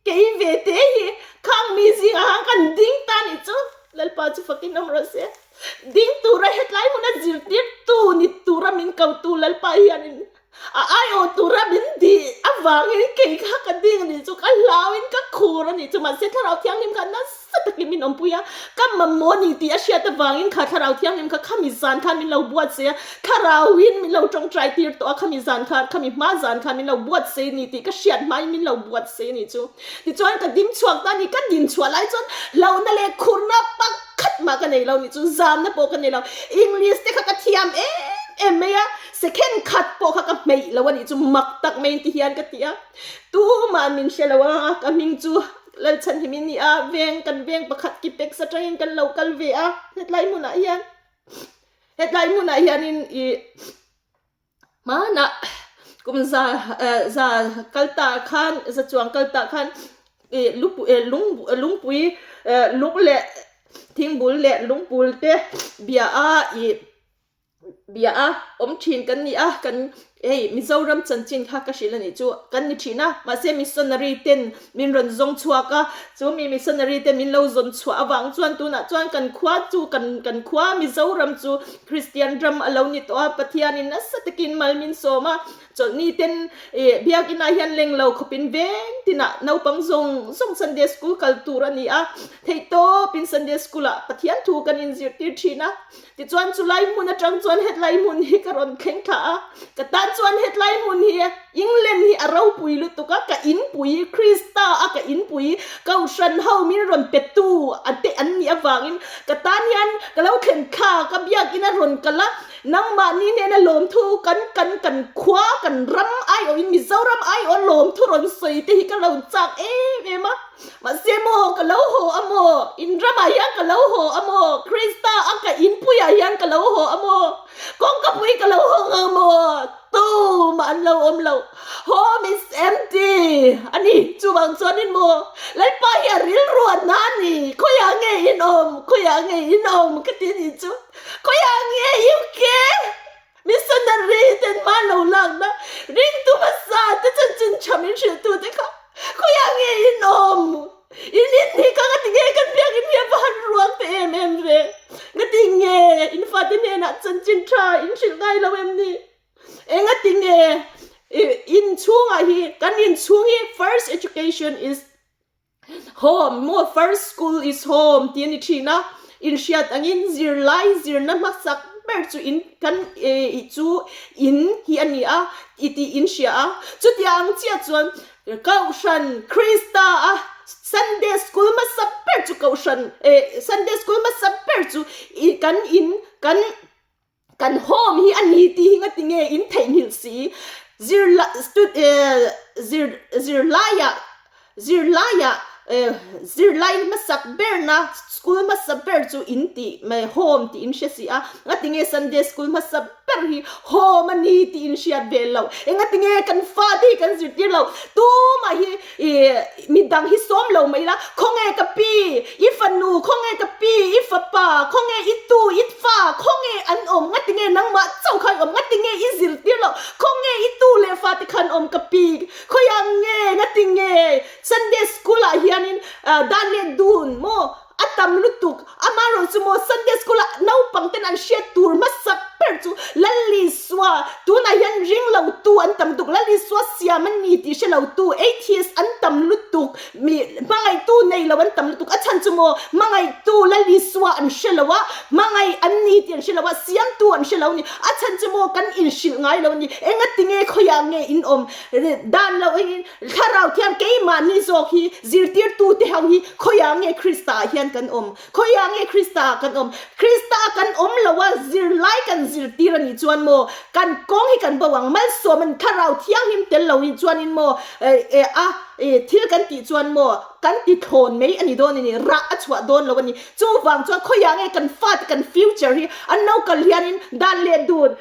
kei ve te hi khang mi zingah khan kan ding ta nih chu Lalpa chu fakin awm rawh se. Ding tura hetlai hmuna zirtirtu ni tura min kotu Lalpa hianin a aiawh tura min dih avangin kei kha ka ding anih chu ka hlauin ka khur anih chu mahse Thlarau Thianghlim kha nasa takin min awmpui a, ka mamawh ni tih a hriat avangin kha Thlarau Thianghlim kha khami zan khan min lo buatsaih a, Thlarauin min lo tawngtai tir tawh a, khami zan khan, khami hma zan khan min lo buatsaih a ni tih ka hriat hmain min lo buatsaih a ni chu. Tichuan ka ding chhuak ta a ni, ka din chhuah lai chuan hlauhna leh khurna pakhat mah ka nei lo ni chu, zamna pawh ka nei lo. English te kha ka thiam em em mai a, second khat pawh kha ka hmeih lo a nih chu, mak tak mai ti hian ka ti a. Tumah min hre lo a, ka hming chu Lalchhanhim i ni a, veng kan veng pakhat ki pek sa tangin kan lo kal ve a hetlai hmunah hian. Hetlai hmunah hianin i hmanah kum za za kal ta khan za chuang kal ta khan i lung lungpui lung leh thingbul leh lungpul te bia a i bia a awm thin kan ni a kan hei Mizoram chanchin kha ka hrilh a nih chu kan ni thin a mahse missionary ten min rawn zawng chhuak a chu mi missionary te min lo zawn chhuah avang chuan tunah chuan kan khua chu kan kan khua Mizoram chu Christian ram a lo ni tawh a Pathianin nasa takin mal min sawm a chawlhni ten ih biakinah hian leng lo khawpin veng tinah naupang zawng zawng Sunday school kal tur a ni a theihtawpin Sunday school ah Pathian thu kan inzirtir thin a. Tichuan chulai hmun atang chuan hetlai hmun hi ka rawn thleng thla a, ka tan chuan hetlai hmun hi England hi a ropui lutuk a, ka inpui Krista a ka inpui Kohhran ho min rawn pe tu a te an nih avangin ka tan hian ka lo thlen thla ka biakin a rawn kal a, nangmahni hnena lawmthu kan kan kan khua kan ram aiawhin Mizoram aiawh a lawmthu rawn sawi te hi ka lo chak em em a. Mahse maw, ka lo haw a maw? In ramah hian ka lo haw a maw? Krista a ka inpuiah hian ka lo haw a maw? Kawngkapui ka lo hawng ang maw? Tumah an lo awm lo. Home is empty a ni. Chuvang chuanin maw, Lalpa hi a rilru a na a ni. Khawiah nge in awm? Khawiah nge in awm? Ka ti a nih chu. Khawiah nge UK? Missionary ten hma lo lakna ringtu hmasa te chanchin tha min hrilh tu te kha khawiah nge in awm? In in hi kha ngati nge kan biakin hi a va han ruang te em em ve? Ngati nge in fate hnenah chanchin tha in hrilh ngai lo em ni? Engati nge in chhungah hi kan in chhung hi first education is Home maw first school is home tih a ni thin a, inhriat angin zirlai zirna hmasak ber chu in kan ih chu in hi a ni a i tih in hria a, chutiang ang chiah chuan Kohhran Krista a Sunday school hmasa ber chu Kohhran eh Sunday school hmasa ber chu ih kan in kan Kan home hi a ni tih hi ngati nge in theihnghilh si? Zirla stu eh. zir zirlaiah zirlaiah zirlai hmasak berna school hmasa ber chu in tih mai home tih in hre si a, ngatinge Sunday school hmasa ber hi home a ni tih in hriat ve loh, engatinge kan fate hi kan zirtir loh, tumah hi ih midang hi sawm lo mai ila, khawnge ka pi, i fanu, khawnge ka pi, i fapa, khawnge i tu, i fa, khawnge an awm, ngatinge nangmah chauh kha i awm, ngatinge i zirtir loh, khawnge i tu leh fate kha an awm ka pi, khawiah nge, ngatinge Sunday school ah hianin dan leh dun maw a tam lutuk, amaherawh chu maw Sunday school ah naupang ten an hriat tur hmasak ber chu Lalisua tunah hian ring lo tu an tam lutuk, Lalisua siam a ni tih hre lo tu atheist an tam lutuk, mi hmangaihtu nei lo an tam lutuk, a chhan chu maw hmangaihtu Lalisua an hre lo a, hmangaih an ni tih an hre lo a, siamtu an hre lo a ni, a chhan chu maw kan inhrilh ngai lo a ni, engatinge khawiah nge in awm dan loh engin Thlarau thiam keimahni zawk hi zirtirtute ho hi khawiah nge Krista ah hian kan awm? Khawiah nge Krista ah kan awm? Krista ah kan awm lo a, zirlai kan zirtir a nih chuan maw kan kawng hi kan bo ang? Malsawm an Thlarau thianghlim tel lo hi chuanin maw a thil kan tih chuan maw kan ti thlawn mai a ni dawn a ni, rah a chhuah dawn lo a ni. Chuvang chuan khawiah nge kan fate kan future hi an lo kal hianin dan leh dun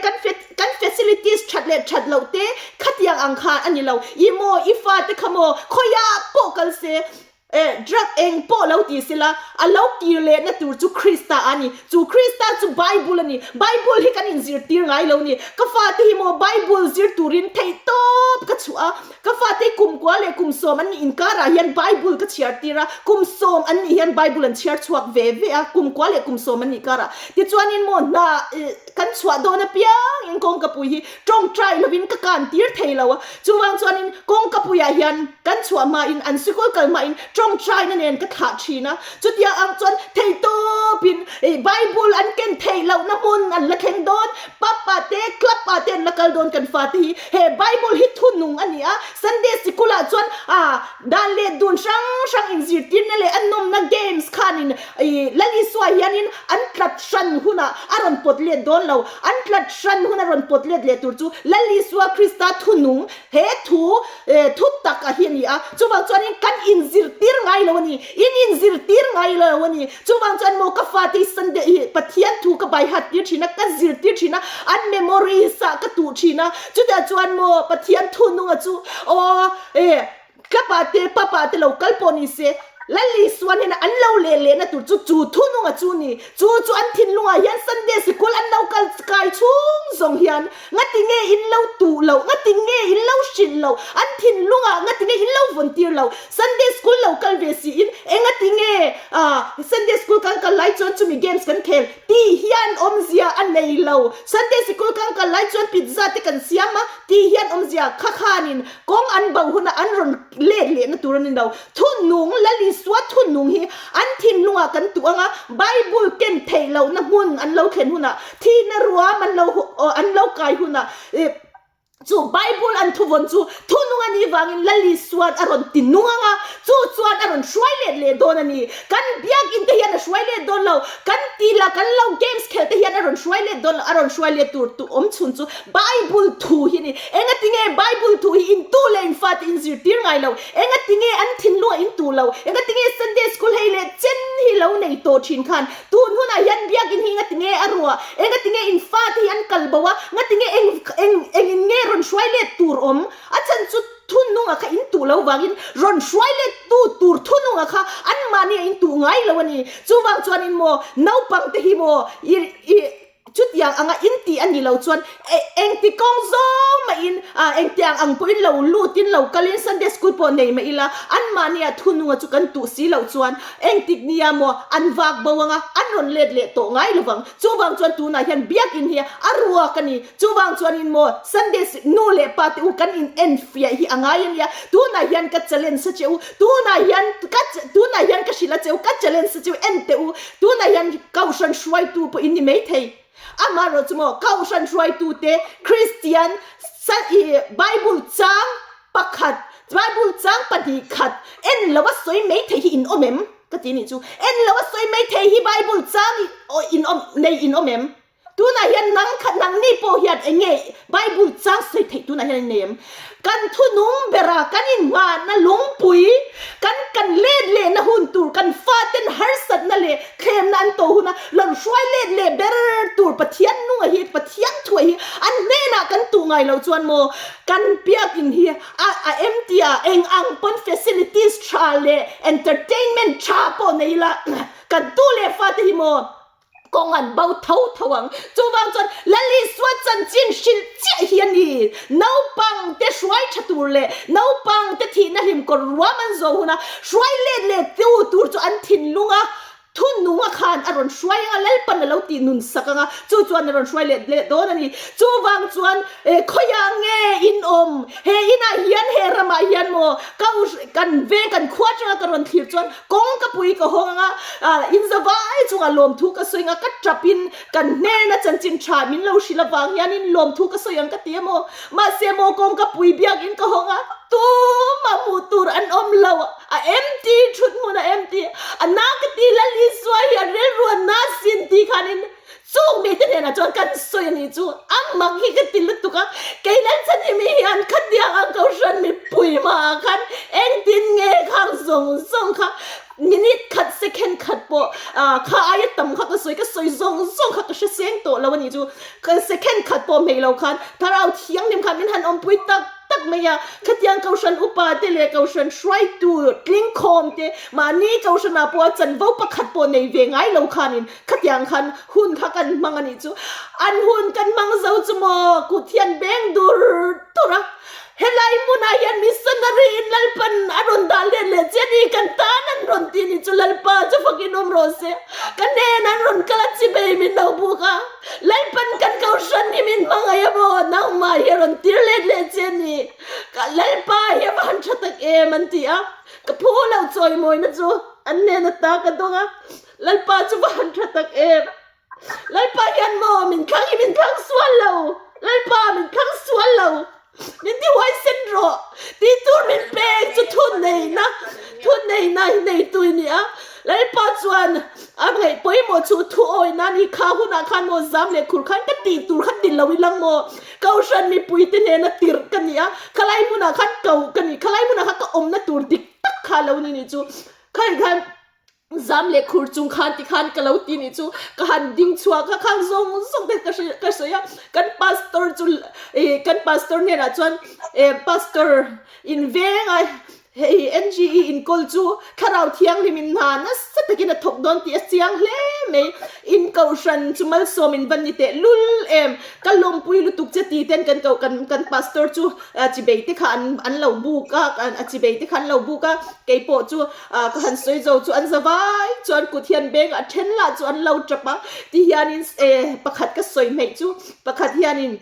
kan Kan facilities that leh that loh te khatiang ang khan a ni lo. I maw, i fate kha maw, khawiah pawh kal se, eh, drug eng pawh lo ti sela, a lo kir lehna tur chu Krista a ni. Chu Krista chu Bible a ni. Bible hi kan inzirtir ngai lo ni. Ka fate hi maw Bible zir turin theihtawp ka chhuah a. Ka fate kumkua leh kumsawm an nih inkarah hian Bible ka chhiar tir a, kumsawm an nih hian Bible an chhiar chhuak ve ve a, kumkua leh kumsawm an nih karah. Tichuanin maw hna kan chhuah dawn apiangin kawngkapui hi tawngtai lovin ka kan tir thei lo a, chuvang chuanin kawngkapuiah hian kan chhuah hmain an sikul kal hmain tawngtaina nen ka thlah thin a, chutia ang chuan theitawpin Bible an ken theih lohna hmun an la thleng dawn. Papa te, club ah te an la kal dawn kan fate hi. He Bible hi thunung a ni a, Sunday sikul ah chuan ah dan leh dun hrang hrang inzirtirna leh a nawmna games khanin ih Lal Isua hianin an tlat hran hunah a rawn pawt let dawn lo. An tlat hran huna rawn pawt let leh tur chu Lal Isua Krista thunung he thu eh thu tak a hi a ni a. Chuvang chuanin kan inzirtir ngai lo a ni. In inzirtir ngai lo a ni. Chuvang chuan maw ka fate hi Sunday hi Pathian thu ka bai hat tir thin a, ka zirtir thin a, an memories ah ka tuh thin a, chutiah chuan maw Pathian thu nunga chu aw e ka pa te papa te lo kal pawh ni se Lali suan hian an lo leh lehna tur chu chu thu nunga chu ni, chu chu an thinlungah hian Sunday sikul an lo kal kai chhung zawng hian ngati nge in lo tuh loh, ngati nge in lo hrilh loh, an thinlungah ngati nge in lo vawn tir loh. Sunday school lo kal ve siin engati nge Sunday school kan kal lai chuan chumi games kan khel tih hian awmzia a nei lo. Sunday sikul kan kal lai chuan pizza te kan siam a tih hian awmzia kha khanin kawng an bo hunah an rawn let lehna tur a ni lo. Thunung, Lal Isua thunung hi an thinlungah kan tuh ang a, Bible ken theih lohna hmun an lo thlen hunah, thihna ruam an lo an lo kai hunah, Chu Bible an thuvawn chu thunung a nih vangin Lal Isua'n a rawn ti nung ang a, chu chuan a rawn hruai let leh dawn a ni. Kan biakinn te hian a hruai let dawn lo, kan ti la kan lo games khel te hian a rawn hruai let dawn lo, a rawn hruai let tur tu awm chhun chu Bible thu hi a ni. Engatinge Bible thu hi intu leh infate in zirtir ngai lo? Engatinge an thinlungah in tu lo? Engatinge Sunday school hei leh chen hi lo nei tawh thin khan Tun hunah hian biakinn hi ngatinge a ruah? Engatinge in fate hi an kal bo a? Ngatinge eng eng engin nge rawn hruai let tur awm? A chhan chu thununga kha in tuh lo vangin rawn hruai let tu tur thununga kha anmahni a in tuh ngai lo a ni. Chuvang chuanin maw naupang te hi maw i i chutiang anga in tih a ni lo chuan engti kawng zawng mahin engtiang ang pawhin lo lutin lo kalin Sunday school pawh nei mah ila anmahnia thununga chu kan tuh si loh chuan engtik nia maw an vak bo anga an rawn let leh tawh ngai lovang. Chuvang chuan tunah hian biakin hi a ruak a ni. Chuvang chuanin maw Sunday nu leh pa te u kan in enfiah hi a ngai a nia. Tunah hian ka challenge a che u. Tunah hian ka tunah hian ka hrilh a che u, ka challenge a che u, en teh u. Tunah hian Kohhran hruaitu pawh in ni maithei. Amaherawh chu maw Kohhran hruaitute Kristian i Bible chang pakhat, Bible chang 2 khat en lo a sawi maithei hi in awm em? Ka ti nih chu. En lo a sawi maithei hi Bible chang in awm nei in awm em? Tunah hian nang kha nangni pawh hian eng nge Bible chang sawi theih tunah hian an nei em? Kan thunung bera kan inngahna lungpui, kan kan let lehna hun tur, kan faten harsatna leh thlemna an tawh huna rawn hruai let leh ber tur Pathian nunga hi, Pathian thuai hi an hnenah kan tuh ngai loh chuan maw kan biakin hi a a empty a, eng ang pawn facilities tha leh entertainment tha pawh nei ila kan tu leh fate hi maw Kawng an bo tho tho ang. Chuvang chuan Lal Isua chanchin hrilh chiah hi a ni. Naupang te hruai tha tur leh naupang te thihna hlim kawr ruam an zawh huna hruai let leh tu tur chu an thinlung a thununga khan a rawn hruai ang a, Lalpan a lo tih nun sak ang a, chu chuan a rawn hruai let leh dawn a ni. Chuvang chuan khawiah nge in awm? He inah hian he ramah hian maw ka kan veng kan khua atanga ka rawn thlir chuan Kawng ka pui ka hawng anga in zavai chungah lawmthu ka sawi anga ka tapin kan hnena chanchin tha min lo hrilh avang hianin lawmthu ka sawi ang ka ti emaw mahse maw kawng ka pui biakin ka hawng a tumah hmuh tur an awm lo a empty thut hmun a empty a na ka ti Lal Isua hi a rilru a na sin tih khanin Chung mite hnenah chuan kan sawi a nih chu a mak hi ka ti lutuk a, kei Lalchhanhimi hian khatiang ang kohhran mipui hmaah khan engtin nge khang zawng zawng kha minute khat second khat pawh kha aia tam kha ka sawi ka sawi zawng zawng kha ka hre seng tawh lo a nih chu second khat pawh hmei lo khan Thlarau Thianghlim khan min han awmpui tak tak mai a, khatiang kohhran upa te leh kohhran hruaitu tlingkhawm te mahni kohhranah pawh a chanvo pakhat pawh nei ve ngai lo khanin Khatiang khan hun kha kan hmang a nih chu. An hun kan hmang zo chu maw kut hian beng dur dur a. Helai hmunah hian missionary in Lalpan a rawn dah let leh che a ni, kan tan an rawn ti a nih chu Lalpa chu fakin awm rawh se. Ka hnenah an rawn kal a chibei min lo buk a. Lalpan kan kohhran hi min hmangaih a maw nangmah hi a rawn tir let leh che a ni. Ka Lalpa hi a va han tha tak em an ti a. Ka phu lo chawimawina chu an hnena ta ka dawng a. Lalpa chu va han tha tak em! Lalpa hian maw min thlang hi min thlang sual lo! Lalpa min thlang sual lo! Min ti huaisen rawh! Tih tur min pek chu thun neihna, thun neihna hi neitu i ni a. Lalpa chuan a ngaih pawimawh chu thu awihna a ni. Kha hunah khan maw zam leh khur khan ka tih tur kha ti lo ilang maw? Kohhran mipuite hnena tirh ka ni a, khalai hmunah khan ko ka ni, khalai hmunah khan ka awmna tur dik tak kha lo ni nih chu. Khain khan Zam leh khur chung khan ti khan ka lo ti nih chu ka han ding chhuak a khang zawng zawng te ka hre ka sawi a kan pastor chu ih kan pastor hnenah chuan eh pastor in veng a hei NGE inkawl chu thlarau thianghlim in hna nasa takin a thawk dawn tih a chiang hle mai in kohhran chu malsawm in va ni teh lul em ka lawmpui lutuk che ti ten kan koh kan kan pastor chu chibei te kha an an lo buk a a chibei te kha an lo buk a keipawh chu Ah ka han sawi zo chu an za vai chuan kut hian beng a then lah chu an lo tap a ti hianin eh pakhat ka sawi hmeih chu pakhat hianin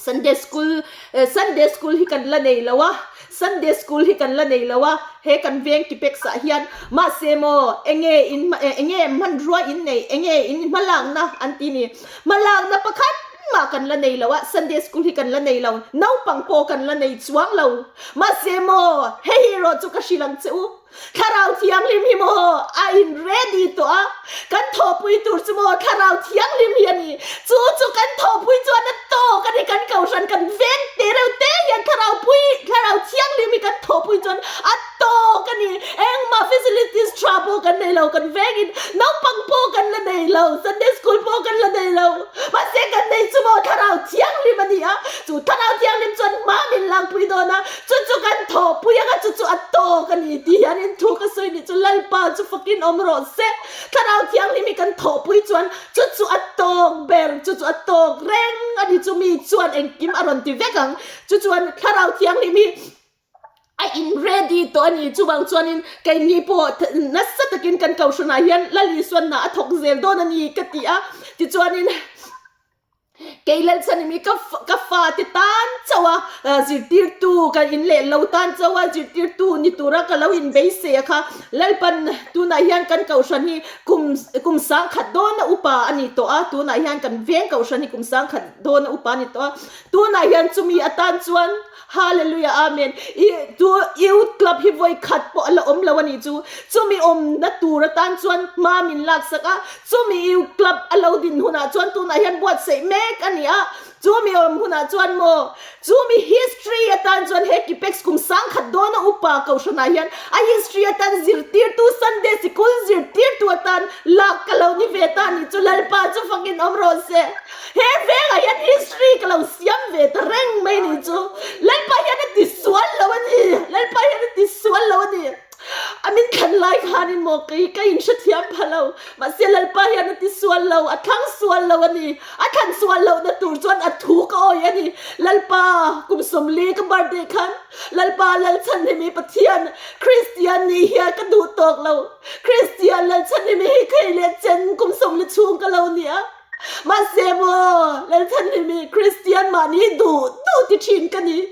Sunday school eh Sunday school hi kan la nei lo a Sunday school hi kan la nei lo a he kan veng tipeks ah hian mahse maw enge in eh enge hmanrua in nei enge in hmalakna an ti ni hmalakna pakhat mah kan la nei lo a Sunday school hi kan la nei lo naupang pawh kan la nei chuang lo Mahse maw, hei hi erawh chu ka hrilh ang che u, Thlarau Thianghlim hi maw a in ready tawh a, kan thawhpui tur chu maw Thlarau Thianghlim hi a ni, chu chu kan thawhpui chuan a tawk a ni, kan kohhran kan veng te reuh te hian Thlarau pui, Thlarau Thianghlim hi kan thawhpui chuan a tawk a ni, engmah facilities tha pawh kan nei lo, kan vengin naupang pawh kan la nei lo, Sunday school pawh kan la nei lo, mahse kan nei chu maw Thlarau Thianghlim a ni a, Chu Thlarau Thianghlim chuan hma min lakpui dawn a, chu chu kan thawhpui anga chu chu a tawk a ni tih hianin thu ka sawi nih chu Lalpa chu fakin awm rawh se. Thlarau Thianghlim hi kan thawhpui chuan chu chu a tawk ber, chu chu a tawk reng a ni chu mi chuan engkim a rawn ti vek ang. Chu chuan Thlarau Thianghlim hi a in ready tawh a ni. Chuvang chuanin keini pawh nasa takin kan kohhranah hian Lal Isuan hna a thawk zel dawn a ni ka ti a, tichuanin. Kei Lalchhanimi ka ka fate tan chauh a zirtirtu ka in leh lo tan chauh a zirtirtu ni tura ka lo inbeisei a kha Lalpan tunah hian kan kohhran hi kum kum sangkhat dawna upa a ni tawh a tunah hian kan veng kohhran hi kum sangkhat dawna upa a ni tawh a tunah hian chumi atan chuan Hallelujah Amen I tu Youth Club hi vawi khat pawh a la awm lo a nih chu. Chumi awmna tur atan chuan hma min laksak a, chumi Youth Club a lo din hunah chuan tunah hian buatsaih mek a ni a, chumi awm hunah chuan maw chumi history atan chuan he Kipex kum sangkhat dawna upa kohhranah hian a history atan zirtirtu Sunday sikul zirtirtu atan lak ka lo ni ve ta a nih chu Lalpa chu fakin awm rawh se. He vengah hian history ka lo siam ve ta reng mai ni chu. Lalpa hian a ti sual lo a ni. Lalpa hian a ti sual lo a ni. A min thlan lai khanin maw kei ka inhrethiam pha lo. Mahse Lalpa hian a ti sual lo, a thlang sual lo a ni. A thlan sual lohna tur chuan a thu ka awi a ni. Lalpa kum sawmli ka birthday khan Lalpa Lalchhanhimi Pathian Kristian nih hian ka duh tawk lo. Kristian Lalchhanhimi hi khei leh chen kum sawmli chhung ka lo ni a. Mahse maw, Lalchhanhimi Kristian mahni duh duh ti thin ka ni.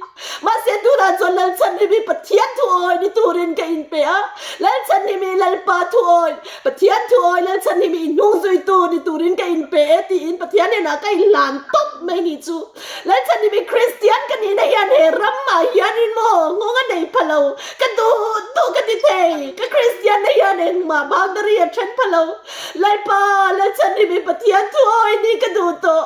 Mahse tunah chuan Lalchhanhimi Pathian thu awi ni turin ka inpe a. Lalchhanhimi Lalpa thu awi, Pathian thu awi Lalchhanhimi hnungzuitu ni turin ka inpe e tiin Pathian hnenah ka inhlan tawp mai ni chu. Lalchhanhimi Kristian ka nihna hian he ramah hianin maw nghawng a nei pha lo. Ka duh duh ka ti thei. Ka Kristianna hian engmah boundary a then pha lo. Lalpa, Lalchhanhimi Pathian thu awi ni ka duh tawh.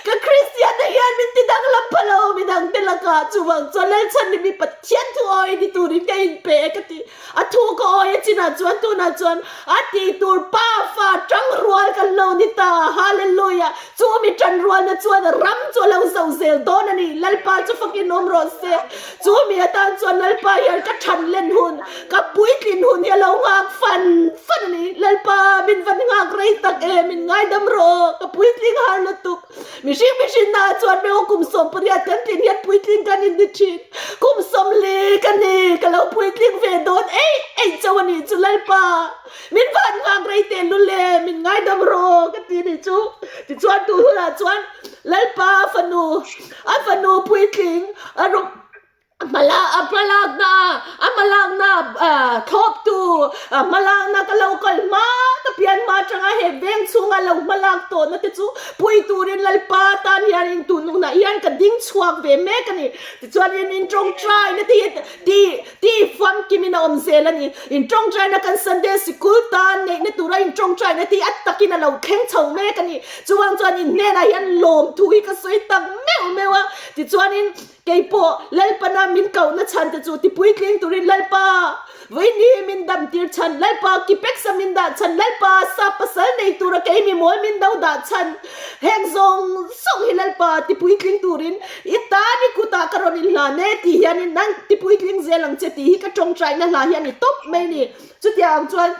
Ka Kristianna hian min ti danglam pha lo midang te lakah chuvang chuan Lalchhanhimi Pathian thu awi ni turin ka inpe e ka ti. A thu ka awi a chinah chuan tunah chuan a tih tur pa fa tang rual kan lo ni ta. Hallelujah! Chu mi tan rualna chuan ram chu a lo zo zel dawn a ni. Lalpa chu fakin awm rawh se. Chu mi atan chuan Lalpa hian ka than len hun, ka puitlin hun hi a lo nghak fan fan a ni. Lalpa, min van nghak rei tak e, min ngaidam rawh, ka puitling har lutuk. Mihring mihrinna ah chuan meo kum 18 kan tlin hian puitling kan in ni thin. Kum 40 ka ni, ka lo puitling ve dawn eih eih chauh a nih chu Lalpa. Min van nghak rei teh lul e, min ngaidam rawh ka ti nih chu. Tichuan tu hunah chuan Lalpa fanu, a fanu puitling a rawng a hmala a hmalakna a hmalakna thlawptu a hmalakna ka lo kal hma ka pian hma atanga he veng chhunga lo hmalak tawhna te chu pui turin Lalpa tan hian in tun hunah hian ka ding chhuak ve mek a ni. Tichuan in in tawngtaina te hi tih Tih famkimin a awm zel a ni. Intawngtaina kan Sunday sikul tan neihna tura intawngtaina tih a takin a lo thleng chho mek a ni. Chuvang chuan in hnenah hian lawmthu hi ka sawi tak meuh meuh a. Tichuanin keipawh Lalpana min kohna chhan te chu tipuitling turin Lalpa Vawiini min dam tir chhan, Lalpa Kipeksa min dah chhan, Lalpa sa pasal nei tura kei mi mawl min do dah chhan. Heng zawng zawng hi Lalpa tipuitling turin i tan i kutah ka rawn inhlan e tih hianin nang tipuitling zel ang che tih hi ka tawngtaina hla hi a ni tawp mai ni. Chutiang ang chuan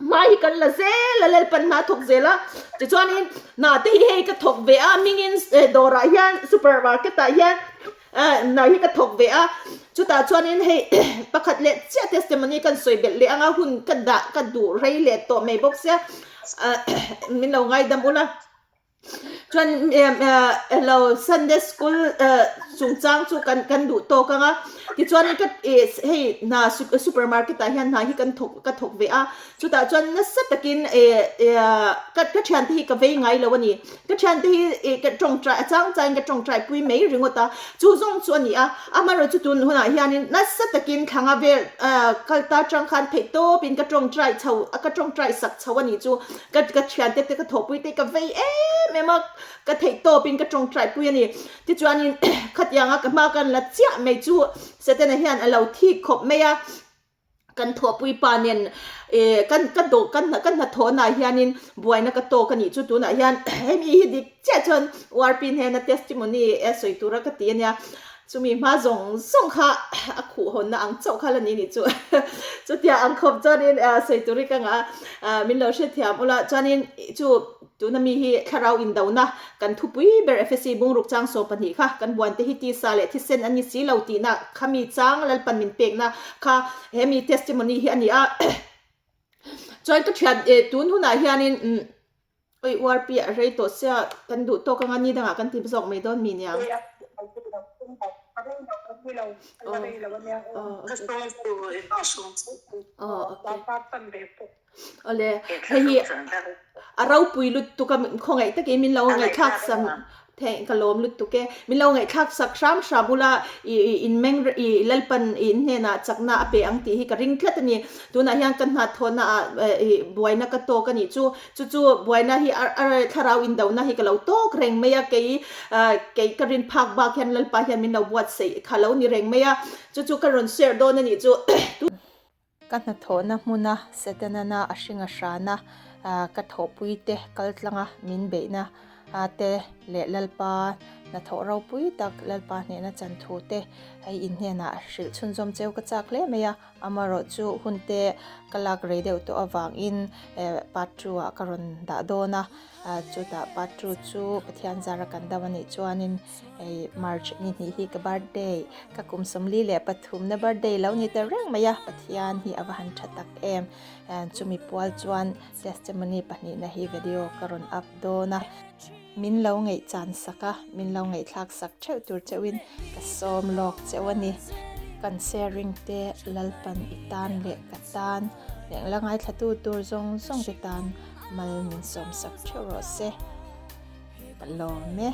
hma hi kan la zel a, Lalpan hna a thawk zel a. Tichuanin hna te hi hei ka thawk ve a, hmingin dawrah hian supermarket ah hian hna hi ka thawk ve a. Chutah chuanin hei pakhat leh chiah testimony kan sawi belh leh anga hun ka dah ka duh rei leh tawh mai bawk sia. Min lo ngaidam ula chuan lo Sunday school chungchang chu kan kan duh tawk ang a tichuan ka hei hna supermarket ah hian hna hi kan thawk ka thawk ve a chutah chuan nasa takin ka ka thiante hi ka vei ngai lo a ni ka thiante hi ka tawngtai a chang changin ka tawngtai pui mai ringawt a chu zawng chu a ni a amaherawhchu tun hunah hianin nasa takin thlanga vel kal ta tang khan theih tawpin ka tawngtai chho ka tawngtai sak chho a nih chu ka ka thiante te ka thawhpui te ka vei em em a ka theih tawpin ka tawngtai pui a ni tichuanin khatianga ka hma kan la chiah mai chu Setana hian a lo thik khawp mai a kan thawhpui pa nen eh kan ka dawh ka ka hnathawhnaah hianin buaina ka tawk a nih chu tunah hian hemi hi dik chiah chuan URP hnena testimony e sawi tura ka ti a nia chumi hma zawng zawng kha a khuh hawnna ang chauh kha la ni nih chu chutia ang khawp chuanin sawi tur hi ka ngah a min lo hrethiam ula chuanin chu Tuna mi hi thlarau indona kan thupui ber Efesi bungruk chang 12 kha kan buan te hi tisa leh thisen an ni si lo tihna kha mi chang Lalpan min pekna kha he mi testimony hi a ni a. Chuan ka thian tun hunah hianin. Oi URP a rei tawh sia kan duh tawk anga ni dangah kan ti zawk mai dawn mi niang. Awle hei hi a ropui lutuk a khawngaih takin min lo ngaihthlak sam Theih ka lawm lutuk e. Min lo ngaihthlak sak hram hram ula i in meng i Lalpan i in hnenah chakna a pe ang tih hi ka ring tlat a ni. Tunah hian ka hnathawhna ah i buaina ka tawk a nih chu. Chu chu buaina hi a thlarau indona hi ka lo tawk reng mai a, kei kei ka rin phak bak hian Lalpa hian min lo buatsaih kha lo ni reng mai a. Chu chu ka rawn share dawn a nih chu. Ka hnathawhna hmuna Setanana a hringa hrana ka thawhpuite kaltlanga min beihna te leh Lalpa hnathawh ropui tak Lalpa hnehna chan thu te hei in hnenah hrilh chhunzawm cheu ka chak hle mai a, amaherawhchu hun te ka lak rei deuh tawh avangin part two ah ka rawn dah dawn a, chutah part two chu Pathian zara kan dam anih chuanin Hei March ni hnih hi ka birthday, ka kum 43 na birthday lo ni ta reng mai a, Pathian hi a va han tha tak em. Chumi pual chuan testimony pahnihna hi video ka rawn up dawn a, min lo ngaih chan sak a, min lo ngaihthlak sak theuh tur cheuhin ka sawm lawk cheuh a ni. Kan sharing te Lalpan i tan leh ka tan leh la ngaithlatu tur zawng zawng te tan mal min sawm sak theuh rawh se. Ka lawm e.